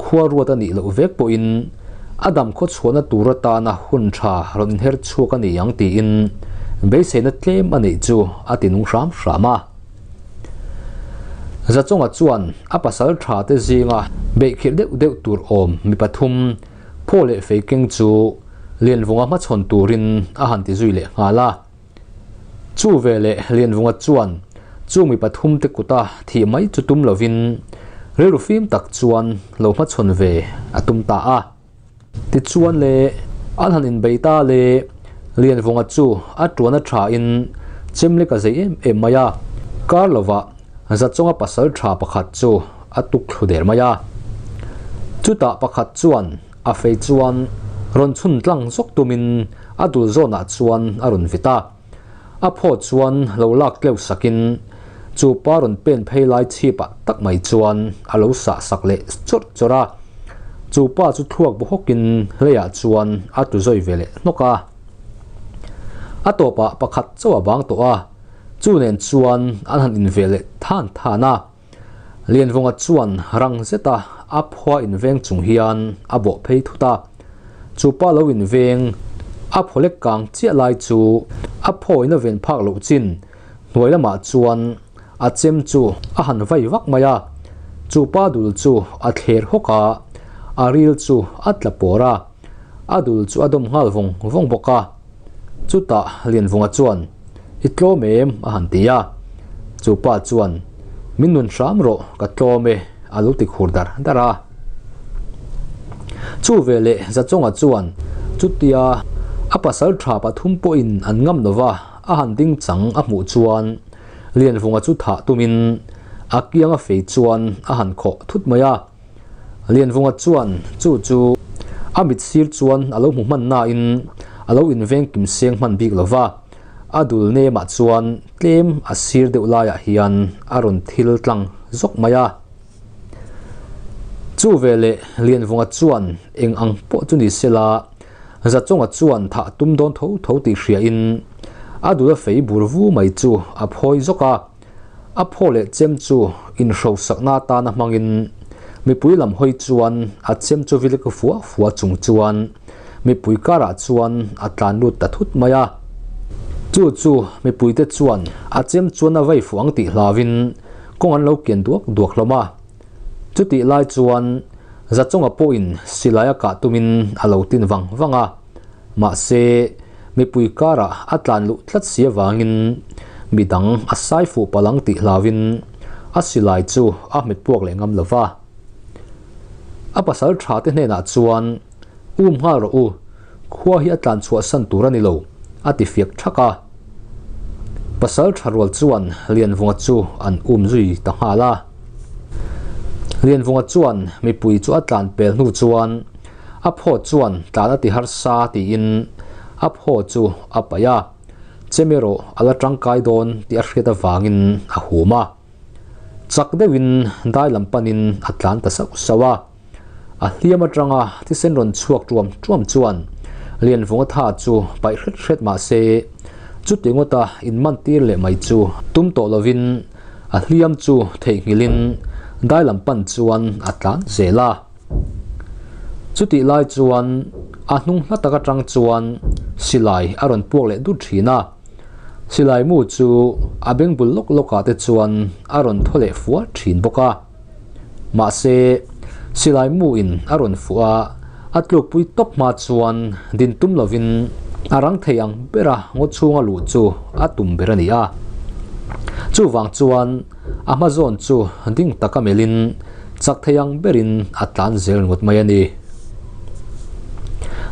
[SPEAKER 1] khua ruat a nih loh vek pawhin a dam khaw chhuahna tur atana hun tha rawn inher chhuak a ni ang tiin beiseina tlem a neih chu a ti nung hram hram a. Zachawnga chuan a pasal tha te zinga beihkhirh deuh deuh tur awm mi pathum phaw leh fei keng chu Lianvunga hmachhawn turin a han ti zui leh nghal a. Chu veleh Lianvunga chuan chu mi pathum te kuta thih mai chu tum lovin rilru fim tak chuan lo hmachhawn ve a tum ta a. Tichuan le, an han inbei ta le, Lianvunga chu a tuan a tha in chem lek a zei em em mai a, kar lovah Zachawnga pasal tha pakhat chu a tuk thlu der mai a. Chutah pakhat chuan a fei chuan rawn chhun tlang zawk tumin a dul zawnah chuan a rawn vit a. A phaw chuan lo lak tleuh sakin chu pa rawn pen phei lai chhipah tak mai chuan a lo sah sak leh chawrh chawrh a. Chu pa chu thluak bu hawkin hleiah chuan a tlu zawi ve leh hnawk a. A tawpah pakhat chauh a bang tawh a, chu nen chuan an han inve leh than than a. Lianvunga chuan rang zeta a phua inveng chung hian a bawh phei thut a. Chu pa lo inveng a phawlek kang chiah lai chu a phawina ven phak loh chin hnuai lamah chuan a chem chu a han vai vak mai a. Chu pa dul chu a thler hawk a, a ril chu a tla pawr a, a dul chu a dawm nghal vawng vawng bawk a. Chutah Lianvunga chuan, I tlawm em? a han ti a. Chu pa chuan, Min nun hram rawh, ka tlawm e, a lo ti khur dar dar a. Chu veleh Zachawnga chuan chutia a pasal tha pathum pawhin an ngam lova a han ding chang a hmuh chuan Lianvunga chu thah tumin a kianga fei chuan a han khawh thut mai a. Lianvunga chuan chu chu a mit sir chuan a lo hmu hman nain a lo inveng kim seng hman bik lo va, a dul nemah chuan tlem a sir deuh laiah hian a rawn thil tlang zawk mai a. Chu veleh Lianvunga chuan eng ang pawh chu ni sela, Zachawnga chuan thah tum dawn tho tho tih hriain a dul a fei bur vu mai chu a phawi zawk a. A phaw leh chem chu inhrosakna atana hmangin mipui lam hawi chuan a chem chu vilik fua fua chung chuan mipui karah chuan a tlan lut ta thut mai a. Chu chu mipuite chuan a chem chuan a vei fuh ang tih hlauin kawng an lo kian duak duak hlawm a. Chutih lai chuan Zachawnga pawhin silai a kah tumin a lo tin vang vang a. Mahse, mipui karah a tlan luh tlat si avangin midang a sai fuh palh ang tih hlauin a silai chu a hmet puak leh ngam lo va. A pasal tha te hnenah chuan, Um nghal rawh u, khua hi a tlan chhuahsan tur a ni lo, a ti fiak thak a. Pasal tha rual chuan Lianvunga chu an um zui ta nghal a. Lianvunga chuan mipui chu a tlan pel hnu chuan A phaw chuan tlan a ti harsa tiin a phaw chu a paih a, chem erawh a la tangkai dawn tih a hriat avangin a hum a. Chak deuhin dai lam panin a tlan ta sauh sauh a. A hliam atanga thisen rawn chhuak tuam tuam chuan Lianvunga tha chu paih hret hret mah se chuti ngawta inman tir leh mai chu tum tawh lovin a hliam chu theihnghilhin dai lam pan chuan a tlan zel a. Chutih lai chuan a hnung hla tak atang chuan silai a rawn puak leh dut thin a, silai mu chu a beng bul lawk lawk ah te chuan a rawn thaw leh fual thin bawk a. Mahse, silai mu in a rawn fuh a, a tlukpui tawp hma chuan din tum lovin a rang thei ang bera ngaw chhunga luh chu a tum ber a ni a. Chuvang chuan A hma zawn chu ding taka melhin chak thei ang berin a tlan zel ngawt mai a ni.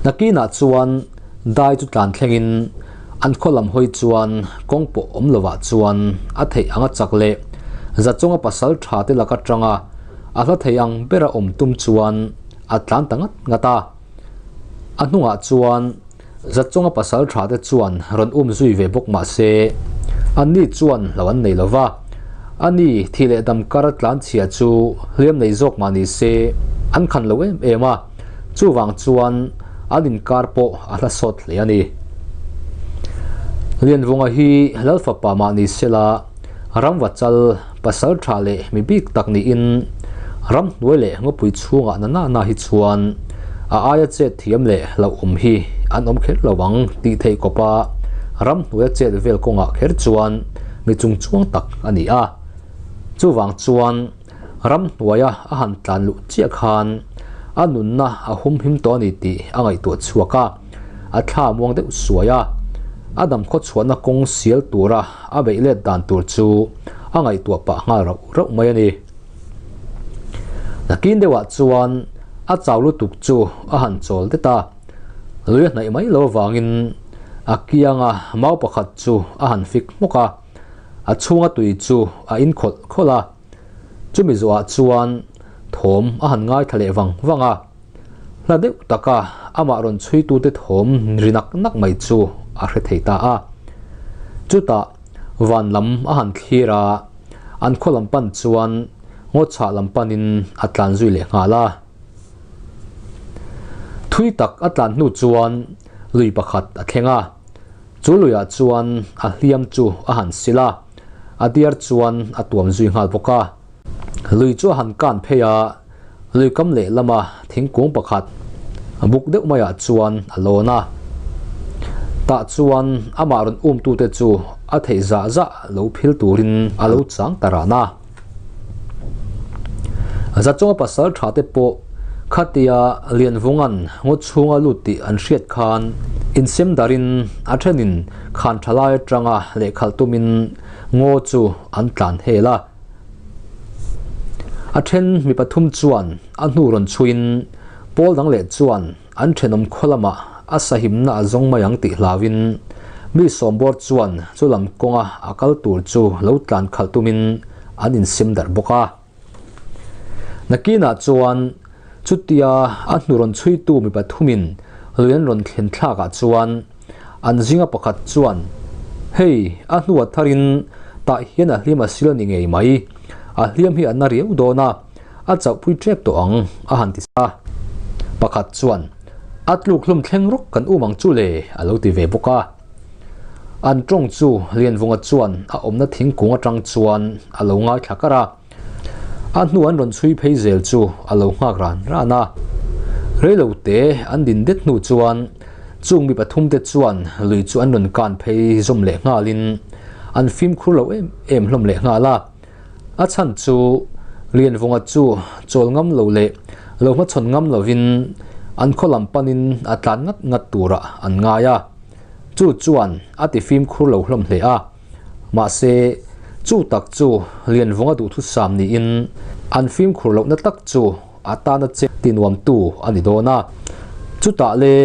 [SPEAKER 1] Nakinah chuan dai chu tlan thlengin an khaw lam hawi chuan kawng pawh awm lovah chuan a theih anga chak leh Zachawnga pasal tha te lak atanga a hla thei ang bera awm tum chuan a tlan ta ngat ngat a. A hnungah chuan Zatchawnga pasal tha te chuan rawn um zui ve bawk mah se, anni chuan lo an nei lo va. Ani thi leh dam kar tlan chhia chu hliam nei zawk mah ni se, an khan lo em em a, chuvang chuan an inkar pawh a hla sawt hle a ni. Lianvunga hi Lalfapa mah ni sela, Ramvachal pasal tha leh mi bik tak niin ramhnuai leh ngawpui chhungah na na na hi chuan a aia chet thiam leh hlauhawm hi an awm kher lo ang tih theih kawpa ramhnuaia chet vel kawngah kher chuan mi chungchuang tak a ni a. Chuvang chuan ramhnuaia a han tlan luh chiah khan a nunna a humhim tawh a ni tih a ngaihtuah chhuak a, a thla muang deuh suai a, a damkhaw chhuahna kawng sial tura a beih let dan tur chu a ngaihtuah pah nghal rauh rauh mai a ni. Nakin deuhah chuan a chau lutuk chu a han chawl det a, lui a hnaih mai lo avangin a kianga mau pakhat chu a han fik hmawk a, a chhunga tui chu a inkhawlh khawlh a, chumi zawhah chuan thawm a han ngaithla leh vang vang a. Hla deuh taka amah rawn chhuitute thawm ri nak nak mai chu a hre thei ta a. Chutah van lam a han thlir a, an khaw lam pan chuan ngaw chhah lam panin a tlan zui leh nghal a. Thui tak a tlan hnu chuan lui pakhat a thleng a, chu luiah chuan a hliam chu a han sil a, a diar chuan a tuam zui nghal bawk a. Lui chu a han kan phei a, lui kam lehlama thingkung pakhat buk deuh maiah chuan a lawn a. Tah chuan amah rawn umtute chu a theih zah zah lo phil turin a lo chang ta ran a. Zachawnga pasal tha te pawh khatia Lianvunga'n ngaw chhunga lut tih an hriat khan insem darin a thenin khan tha lai atanga lehkhalh tumin ngaw chu an tlan hel a. A then mi pathum chuan a hnu rawn chhuiin pawl dang leh chuan an thenawm khaw lamah a sahimna a zawng mai ang tih hlauin mi sawmbawr chuan chu lam kawnga a kal tur chu lo tlan khalh tumin an insim darh bawk a. Nakinah chuan. Chutia a hnu rawn chhuitu mi pathumin lui an rawn thlen thlakah chuan an zinga pakhat chuan, Hei, a hnua tharin tah hian a hliam a sil a ni ngei mai. A hliam hi a na riau dawn a, a chauhpui tep tawh ang, a han ti sa. Pakhat chuan, A tluk hlum thleng rawk kan um ang chu le, a lo ti ve bawk a. An tawng chu Lianvunga chuan a awmna thingkung atang chuan a lo ngaithla kar a. A hnu an rawn chhui phei zel chu a lo nghak ran ran a. Reilo te an din det hnu chuan chung mi pathum te chuan lui chu an rawn kan phei zawm leh nghalin an fimkhur lo em em hlawm leh nghal a. A chhan chu Lianvunga chu chawl ngam lo leh lo hmachhawn ngam lovin an khaw lam panin a tlan ngat ngat turah an ngai a. Chu chuan a ti fimkhur lo hlawm hle a. Mahse, chu tak chu Lianvunga duhthusam niin an fimkhur lohna tak chu a tana che tinuamtu a ni dawn a. Chutah le,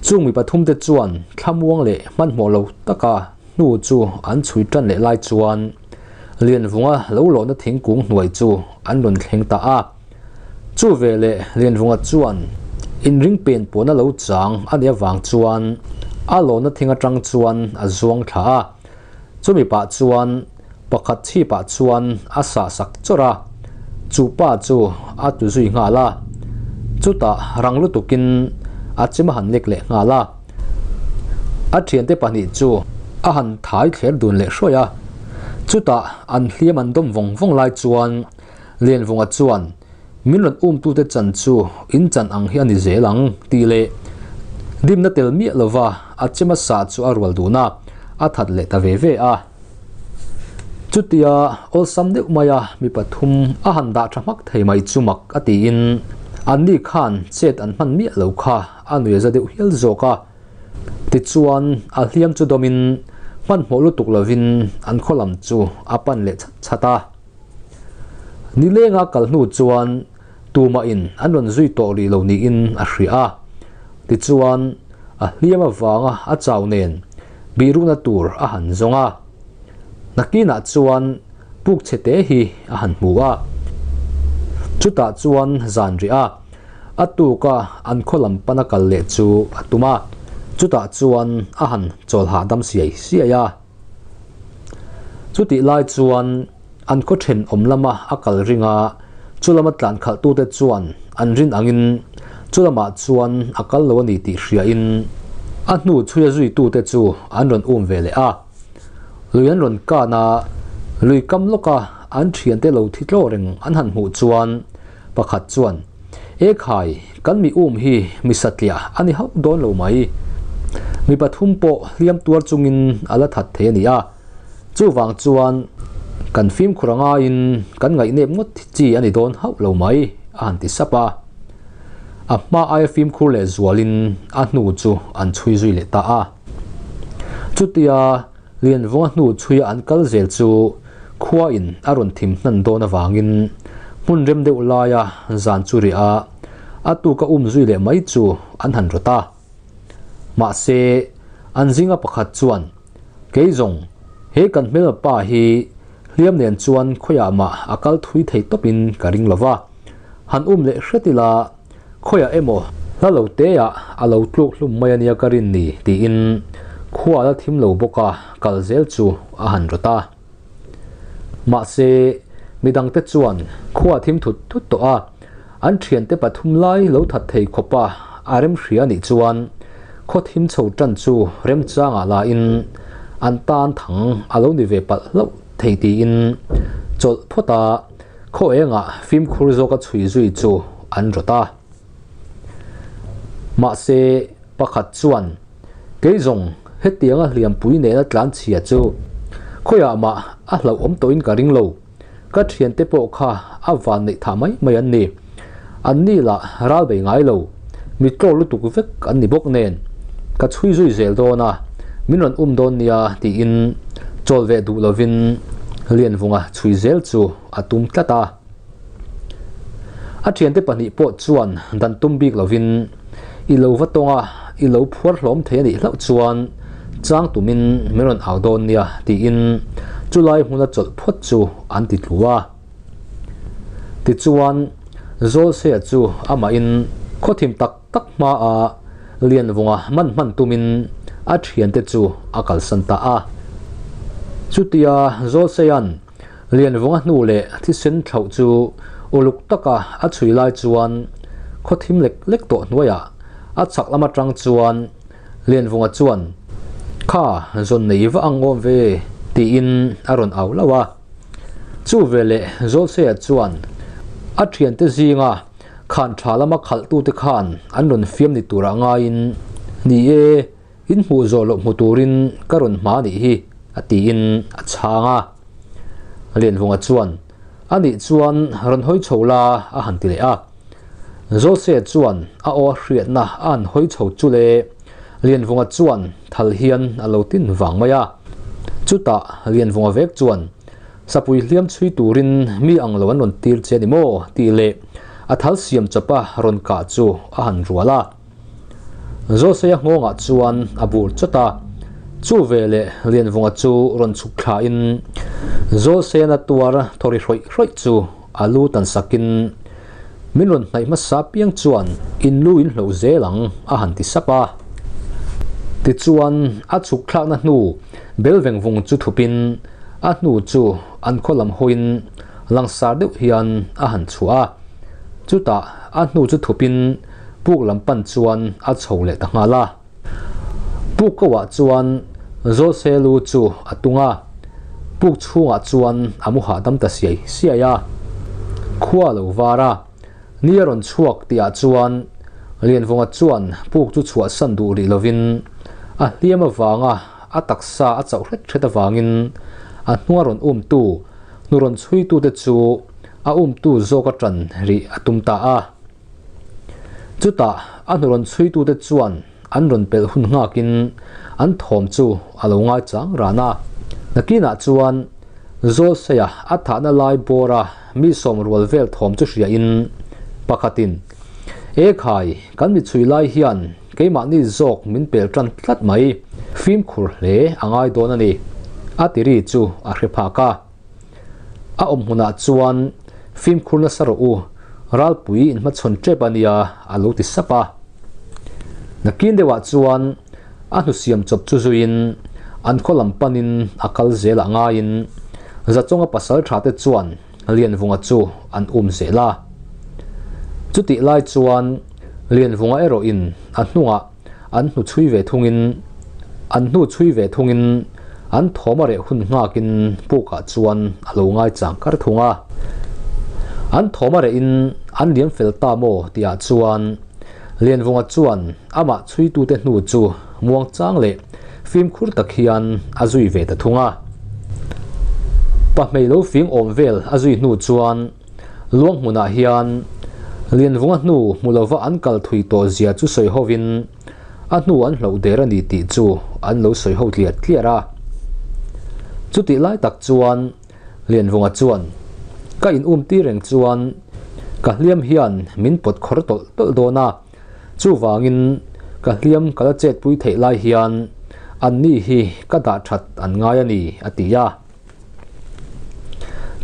[SPEAKER 1] chung mi pathumte chuan thlamuang leh hmanhmawh lo taka hnu chu an chhui tan leh lai chuan Lianvunga lo lawhna thingkung hnuai chu an rawn thleng ta a. Chu veleh Lianvunga chuan inring pen pawhna lo chang a nih avang chuan a lawhna thing atang chuan a zuang thla a. Chumi pah chuan pakhat chhipah chuan a sah sak chawrh a, chu pa chu a tlu zui nghal a. Chutah rang lutukin a chem a han lek leh nghal a. A thiante pahnih chu a han thai thler dun leh hruai a. Chutah an hliam an dawm vawng vawng lai chuan Lianvunga chuan, Min rawn umtute chan chu in chan ang hi a ni zel ang, tih leh dimna tel miah lova a chema sa chu a rual dun a, a that leh ta ve ve a. Chutia awlsam deuh maia mi pathum a han dah tha hmak thei mai chu mak a tiin anni khan chet an hman miah lo kha a nuih a za deuh hial zawk a. Tichuan a hliam chu dawmin hmanhmawh lutuk lovin an khaw lam chu a pan leh chhat chhat a. Nilenga kal hnu chuan tumahin an rawn zui tawh rih lo niin a hria a. Tichuan, a hliam avanga a chau nen bihrukna tur a han zawng a. Nakinah chuan puk chhe te hi a han hmu a. Chutah chuan zan rih a, a tuka an khaw lam pana kal leh chu a tum a. Chutah chuan a han chawl hahdam siai siai a. Chutih lai chuan an khaw thenawm lama a kal ring a, chu lama tlan khalhtute chuan an rin angin chu lamah chuan a kal lo a ni tih hriain a hnu chhuia zuitute chu an rawn um ve leh a. Lui an rawn kan a, lui kam lawka an thiante lo thi tlaw reng an han hmuh chuan pakhat chuan, E khai, kan mi um hi mi satliah a ni hauh dawn lo mai. Mi pathum pawh hliam tuar chungin a la that thei a ni a. Chuvang chuan kan fimkhur a ngaiin kan ngaihnep ngawt chi a ni dawn hauh lo mai, a han ti sap a. A hma aia fimkhur leh zualin a hnu chu an chhui zui leh ta a. Chutia Lianvunga hnu chhuia an kal zel chu khuain a rawn thim hnan dawn avangin hmun rem deuh laia zan chu rih a, a tuka um zui leh mai chu an han rawt a. Mahse, an zinga pakhat chuan, Kei zawng, he kan hmelma pa hi hliam nen chuan khawiah mah a kal thui thei tawpin ka ring lo va, han um leh hret ila, Khawiah emaw hla lo teah a lo tluk hlum mai a nia ka rin ni tiin khua a la thim lo bawk a, kal zel chu a han rawt a. Mahse, midangte chuan khua a thim thut thut tawh a, an thiante pathum lai lo that thei khawp a a rem hria nih chuan khaw thim chho tan chu remchangah lain an tan thang a lo ni ve palh hlauh thei tiin chawlh phawt a, Khaw engah fimkhur zawka chhui zui chu an rawt a. Mahse, pakhat chuan, Kei zawng hetianga hliampui nena tlan chhia chu khawiah mah a hlauhawm tawhin ka ring lo. Ka thiante pawh kha a van neih thah mai mai an ni. An ni lah ral bei ngai lo, mi tlaw lutuk vek an ni bawk nen. Ka chhui zui zel dawn a, min rawn um dawn nia tiin chawl ve duh lovin Lianvunga chhui zel chu a tum tlat a. A thiante pahnih pawh chuan dan tum bik lovin i lo va tawng a, i lo phuar hlawm thei a nih hlauh chuan chang tumin min rawn au dawn nia tiin chulai hmuna chawlh phawt chu an ti tlu a. Tichuan, Zawlseia chu amahin khaw thim tak tak hmaah Lianvunga man hman tumin a thiante chu a kalsan ta a. Chutia Zawlseia'n Lianvunga hnu leh thisen thlauh chu uluk taka a chhui lai chuan khaw thim lek lek tawh hnuaiah a chhak lam atang chuan Lianvunga chuan, Kha, zawn nei va ang awm ve, tiin a rawn au lauh a. Chu veleh Zawlseia chuan a thiante zinga khan tha lama khalhtute khan an rawn fiam ni turah ngaiin, Ni e, in hmuh zawh loh hmu turin ka rawn hma nih hi, a tiin a chhang a. Lianvunga chuan, A nih chuan rawn hawi chho la, a han ti leh a. Zawlseia chuan a aw a hriatna a han hawi chho chu le, Lianvunga chuan thal hian a lo tin vang mai a. Chutah Lianvunga vek chuan, Sapui hliam chhui turin mi ang lo an rawn tir che a ni maw? tih leh a thal siam chawpa rawn kah chu a han rual a. Zawlseia nghawngah chuan a bur chawt a, chu veleh Lianvunga chu rawn chhuk thlain Zawlseiana tuar thaw ri hrawih hrawih chu a lu tan sakin, Min rawn hnaih hmasa piang chuan in lu in hloh zel ang, a han ti sap a. Tichuan, a chhuk thlakna hnu bel veng vung chu thupin a hnu chu an khaw lam hawiin langsar deuh hian a han chhuah a. Chutah a hnu chu thupin puk lam pan chuan a chho leh ta nghal a. Puk ko ah chuan Zawlse lu chu a tung a, puk chhungah chuan a mu hahdam ta siai siai a. Khua a lo var a, ni a rawn chhuak tih ah chuan Lianvunga chuan puk chu chhuahsan duh rih lovin a hliam avanga a taksa a chauh hret hret avangin a hnunga rawn umtu hnu rawn chhuitute chu a umtu zawk a tan rih a tum ta a. Chutah a hnu rawn chhuitute chuan an rawn pelh hun nghakin an thawm chu a lo ngaichang ran a. Nakinah chuan Zawlseia a thahna lai bawra mi sawm rual vel thawm chu hriain pakhatin, E khai, kan mi chhui lai hian keimahni zawk min pel tan tlat mai, fimkhur hle a ngai dawn a ni, a ti ri chu a hre phak a. A awm hmunah chuan fimkhur nasa rawh u, ralpui inhmachhawn tep a nia a lo ti sap a. Nakin deuhah chuan a hnusiam chawp chu zuiin an khaw lam panin a kal zel ah ngaiin Zachawnga pasal tha te chuan Lianvunga chu an um zel a. Chutih lai chuan Lianvunga erawhin a hnungah an hnu chhui ve thungin an hnu chhui ve thungin an thawm a reh hun nghakin pukah chuan a lo ngai chang kar thung a. An thawm a rehin an liam fel ta maw tihah chuan Lianvunga chuan amah chhuitute hnu chu muang chang leh fimkhur tak hian a zui ve ta thung a. Pahmei lo fing awm vel a zui hnu chuan Luang hmunah hian Lianvunga hnu hmu lova an kal thui tawh zia chu sawi hovin a hnu an hloh der a ni tih chu an lo sawi ho tliar tliar a. Chutih lai tak chuan Lianvunga chuan, Ka in um tir reng chuan ka hliam hian min pawt khawr tawlh tawlh dawn a, chuvangin ka hliam ka la chetpui theih lai hian anni hi ka dah that an ngai a ni, a ti a.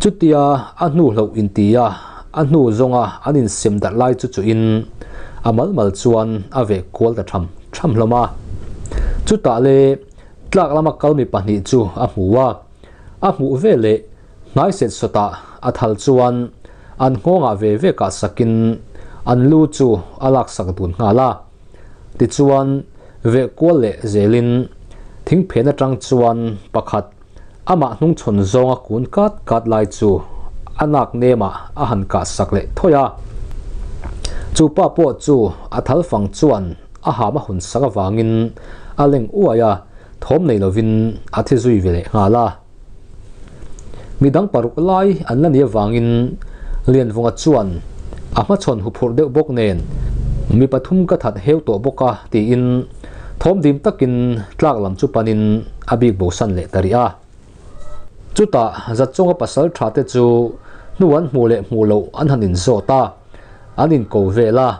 [SPEAKER 1] Chutia a hnu hloh intia a hnu zawnga an insem darh lai chu chuhin a mal mal chuan a veh kual ta tham tham hlawm a. Chutah le tlak lama kal mi pahnih chu a hmu a, a hmuh veleh hnai set sawtah a thal chuan an nghawngah ve ve kah sakin an lu chu a laksak dun nghal a. Tichuan veh kual leh zelin thingphen atang chuan pakhat Amah hnungchhawn zawnga kun kat kat lai chu a nak nemah a han kah sak leh thawi a. Chu pa pawh chu a thal fang chuan a ham a hun sak avangin a leng uai a, thawm nei lovin a thi zui ve leh nghal a. Midang paruk lai an la ni avangin Lianvunga chuan a hmachhawn huphurh deuh bawk nen mi pathum ka that heu tawh bawk a tiin Thawm dim takin tlak lam chu panin a bik bosan leh ta rih a. Chutah Zatchawnga pasal tha te chu hnu an hmuh leh hmuh loh an han inzawt a, an inko vel a.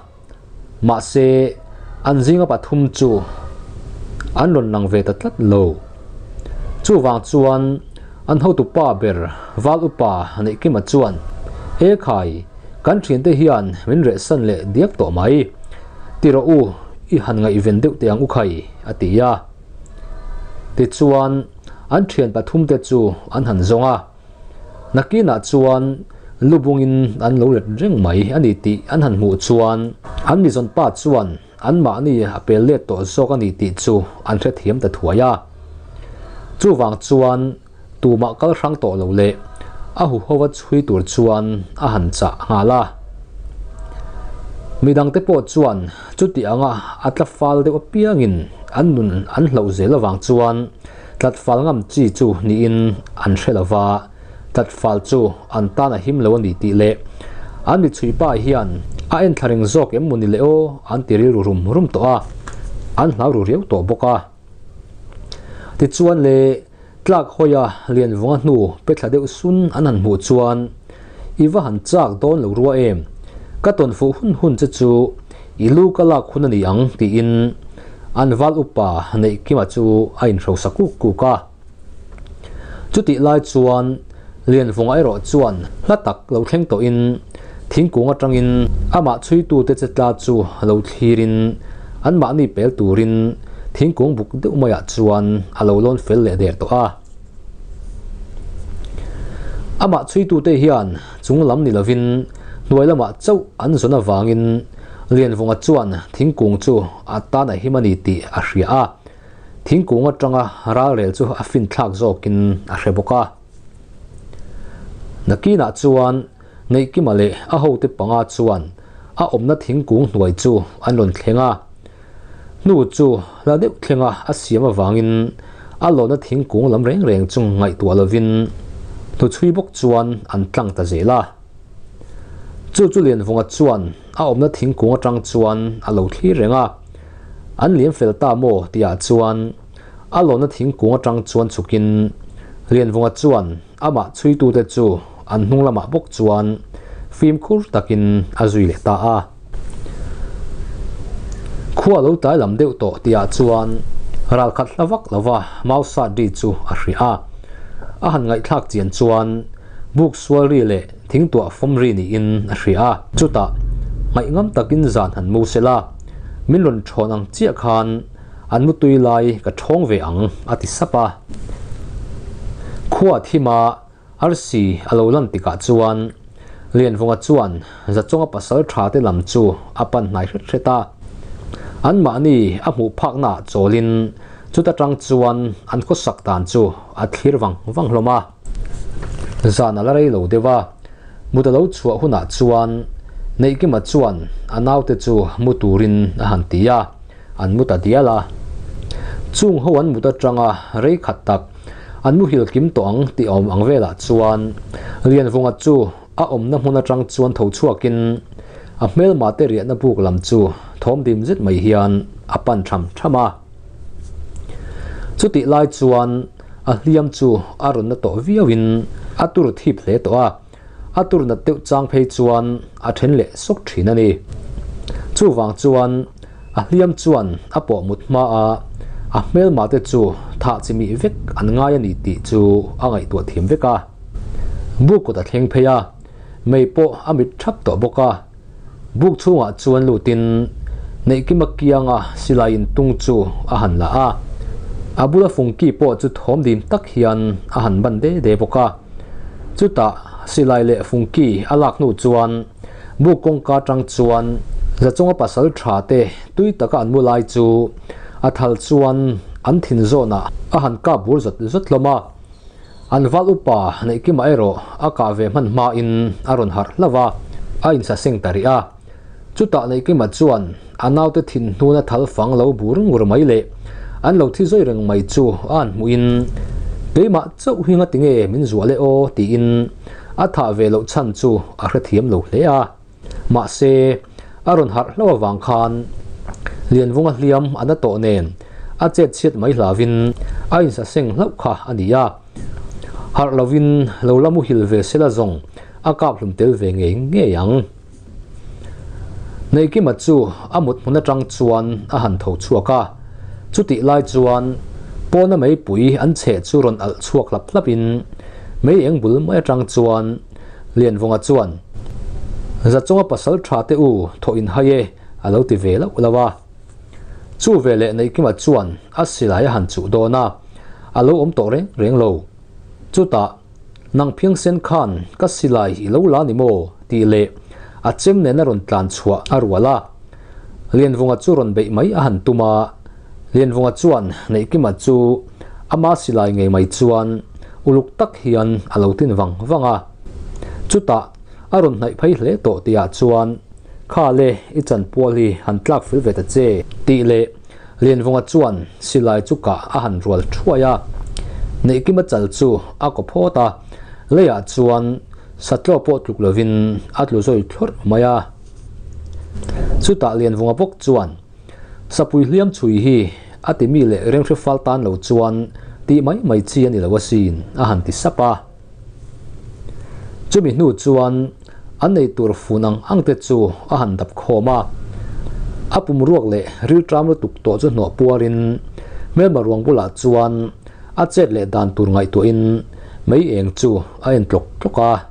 [SPEAKER 1] Mahse, an zinga pathum chu an rawn lang ve ta tlat lo. Chuvang chuan an hotu pa ber Val Upa Neihkima chuan, E khai! Kan thiante hian min rehsan leh diak tawh mai. Ti rawh u, i han ngaihven deuh teh ang u khai, a ti a. Tichuan, an thian pathumte chu an han zawng a. Nakinah chuan lubungin an lo let reng mai a ni tih an han hmuh chuan an mizawn pa chuan anmahni a pel let tawh zawk a ni tih chu an hrethiam ta thuai a. Chuvang chuan tumah kal hrang tawh lo leh a huhova chhui tur chuan a han chah nghal a. Midangte pawh chuan chuti anga a tla fal deuh apiangin an nun an hlauh zel avang chuan tlat fal ngam chi chu niin an hre lo va, tlat fal chu an tan a him lo a ni tih leh an mi chhui pa hian a en thla reng zawk em mawni le aw an ti rilru rum rum tawh a, an hlau ru riau tawh bawk a. Tichuan le tlak hawia Lianvunga hnu pe thla deuh sun an han hmuh chuan i va han chak dawn lo rua em, ka tawn fuh hun hun che chu i lu ka lak hun a ni ang tiin an val upa Neihkima chu a inhrosa kuk kuk a. Chutih lai chuan Lianvunga erawh chuan hla tak lo thleng tawhin thingkung atangin amah chhuitute che tla chu lo thlirin anmahni pel turin thingkung buk deuh maiah chuan a lo lawn fel leh der tawh a. Amah chhuitute hian chung lam ni lovin hnuai lamah chauh an zawn avangin Lianvunga chuan thingkung chu a tan a him a ni tih a hria a. Thingkung atanga ralrel chu a finthlak zawkin a hre bawk a. Nakinah chuan Neihkima leh a hote panga chuan a awmna thingkung hnuai chu an rawn thleng a. Hnu chu la deuh thlenga a siam avangin a lawna thingkung lam reng reng chu ngaihtuah lovin hnuchhui bawk chuan an tlang ta zel a. Chu chu Lianvunga chuan a awmna thingkung atang chuan a lo thlir reng a. An liam fel ta maw tihah chuan a lawna thingkung atang chuan chhukin Lianvunga chuan amah chhuitute chu an hnung lamah bawk chuan fimkhur takin a zui leh ta a. Khua lo tlai lam deuh tawh tihah chuan ralkhat hla vak lova Mausa ri chu a hria a. A han ngaihthlak chian chuan buk sual ri leh thingtuah fawm ri niin a hria a. Chutah ngaihngam takin zan han mu sela, min rawn thawn ang chiah khan an mutui lai ka thawng ve ang a ti sap a. Khua thima arsi a lo lan tikah chuan Lianvunga chuan Zachawnga pasal tha te lam chu a pan hnai hret hret a. Anmahni a hmuh phaknaah chawlin chuta tang chuan an khawsak dan chu a thlir vang vang hlawm a. Zan a la rei lo deuh a, mut a lo chhuah hunah chuan Neihkima chuan a naute chu mu turin a han ti a, an mu ta dial a. Chung ho an mut atanga rei khat tak an muhil kim tawh ang tih awm ang velah chuan Lianvunga chu a awmna hmun atang chuan tho chhuakin a hmelma te riahna buk lam chu thawm dim zet mai hian a pan tham tham a. Chutih lai chuan a hliam chu a rawn na tawh viauin a tur thip hle tawh a, a tur nat deuh chang phei chuan a then leh sawk thin a ni. Chuvang chuan a hliam chuan a pawh mut hma a, a hmelma te chu thah chi mih vek an ngai a ni tih chu a ngaihtuah thiam vek a. Buk kawt a thleng phei a, mei pawh a mit thap tawh bawk a. Buk chhungah chuan lutin Neihkima kianga silai intung chu a han la a, a bula fungki pawh chu thawm dim tak hian a han ban de de bawk a. Chutah silai leh fungki a lak hnu chuan buk kawngka atang chuan Zachunga pasal tha te tui taka an mu lai chu a thal chuan an thin zawnah a han kap bur zawt zawt hlawm a. An val upa Neihkima erawh a kah ve hman hmain a rawn harh hlauh a, a insaseng ta rih a. Chutah Neihkima chuan a naute thin hnuna thal fang lo bur ngur mai leh an lo thi zawi reng mai chu a han hmuhin, Keimah chauh hi ngati nge min zuah le aw tiin a thah ve loh chhan chu a hrethiam lo hle a. Mahse, a rawn harh hlauh avang khan Lianvunga hliam a na tawh nen a chet chhiat mai hlauvin a insaseng hlauh kha a ni a. Harh lovin lo la muhil ve sela zawng a kap hlum tel ve ngei ngei ang. Neihkima chu a mut hmun atang chuan a han tho chhuak a, chutih lai chuan pawna meipui an chheh chu rawn alh chhuak hlap hlapin mei eng bul mai atang chuan Lianvunga chuan, Zachawnga pasal tha te u thawh in hai e a lo ti ve lauh lauh a. Chu veleh Neihkima chuan a silai a han chuh dawn a, a lo awm tawh reng reng lo. Chutah, Nang phiangsen khan ka silai i lo la ni maw? tih leh a chem nena rawn tlan chhuah a rual a. Lianvunga chu rawn beih mai a han tum a, Lianvunga chuan Neihkima chu ama silai ngei mai chuan uluk tak hian a lo tin vang vang a. Chutah, a rawn hnaih phei hle tawh tihah chuan, Kha le, i chanpual hi han tlak fel ve ta che, tih leh Lianvunga chuan silai chu kah a han rual thuai a. Neihkima chal chu a kaw phawt a, leiah chuan satlaw pawh tluk lovin a tlu zawi thlawrh mai a. Chutah Lianvunga bawk chuan, Sapui hliam chhui hi a ti mi leh renghre fal tan lo chuan tih mai mai chi a ni lo asin, a han ti sap a. Chumi hnu chuan an nei tur fun ang ang te chu a han dap khawm a, a pum ruak leh rilṭam lutuk tawh chu hnawh puarin hmelma ruang bulah chuan a chet leh dan tur ngaihtuahin mei eng chu a en tlawk tlawk a.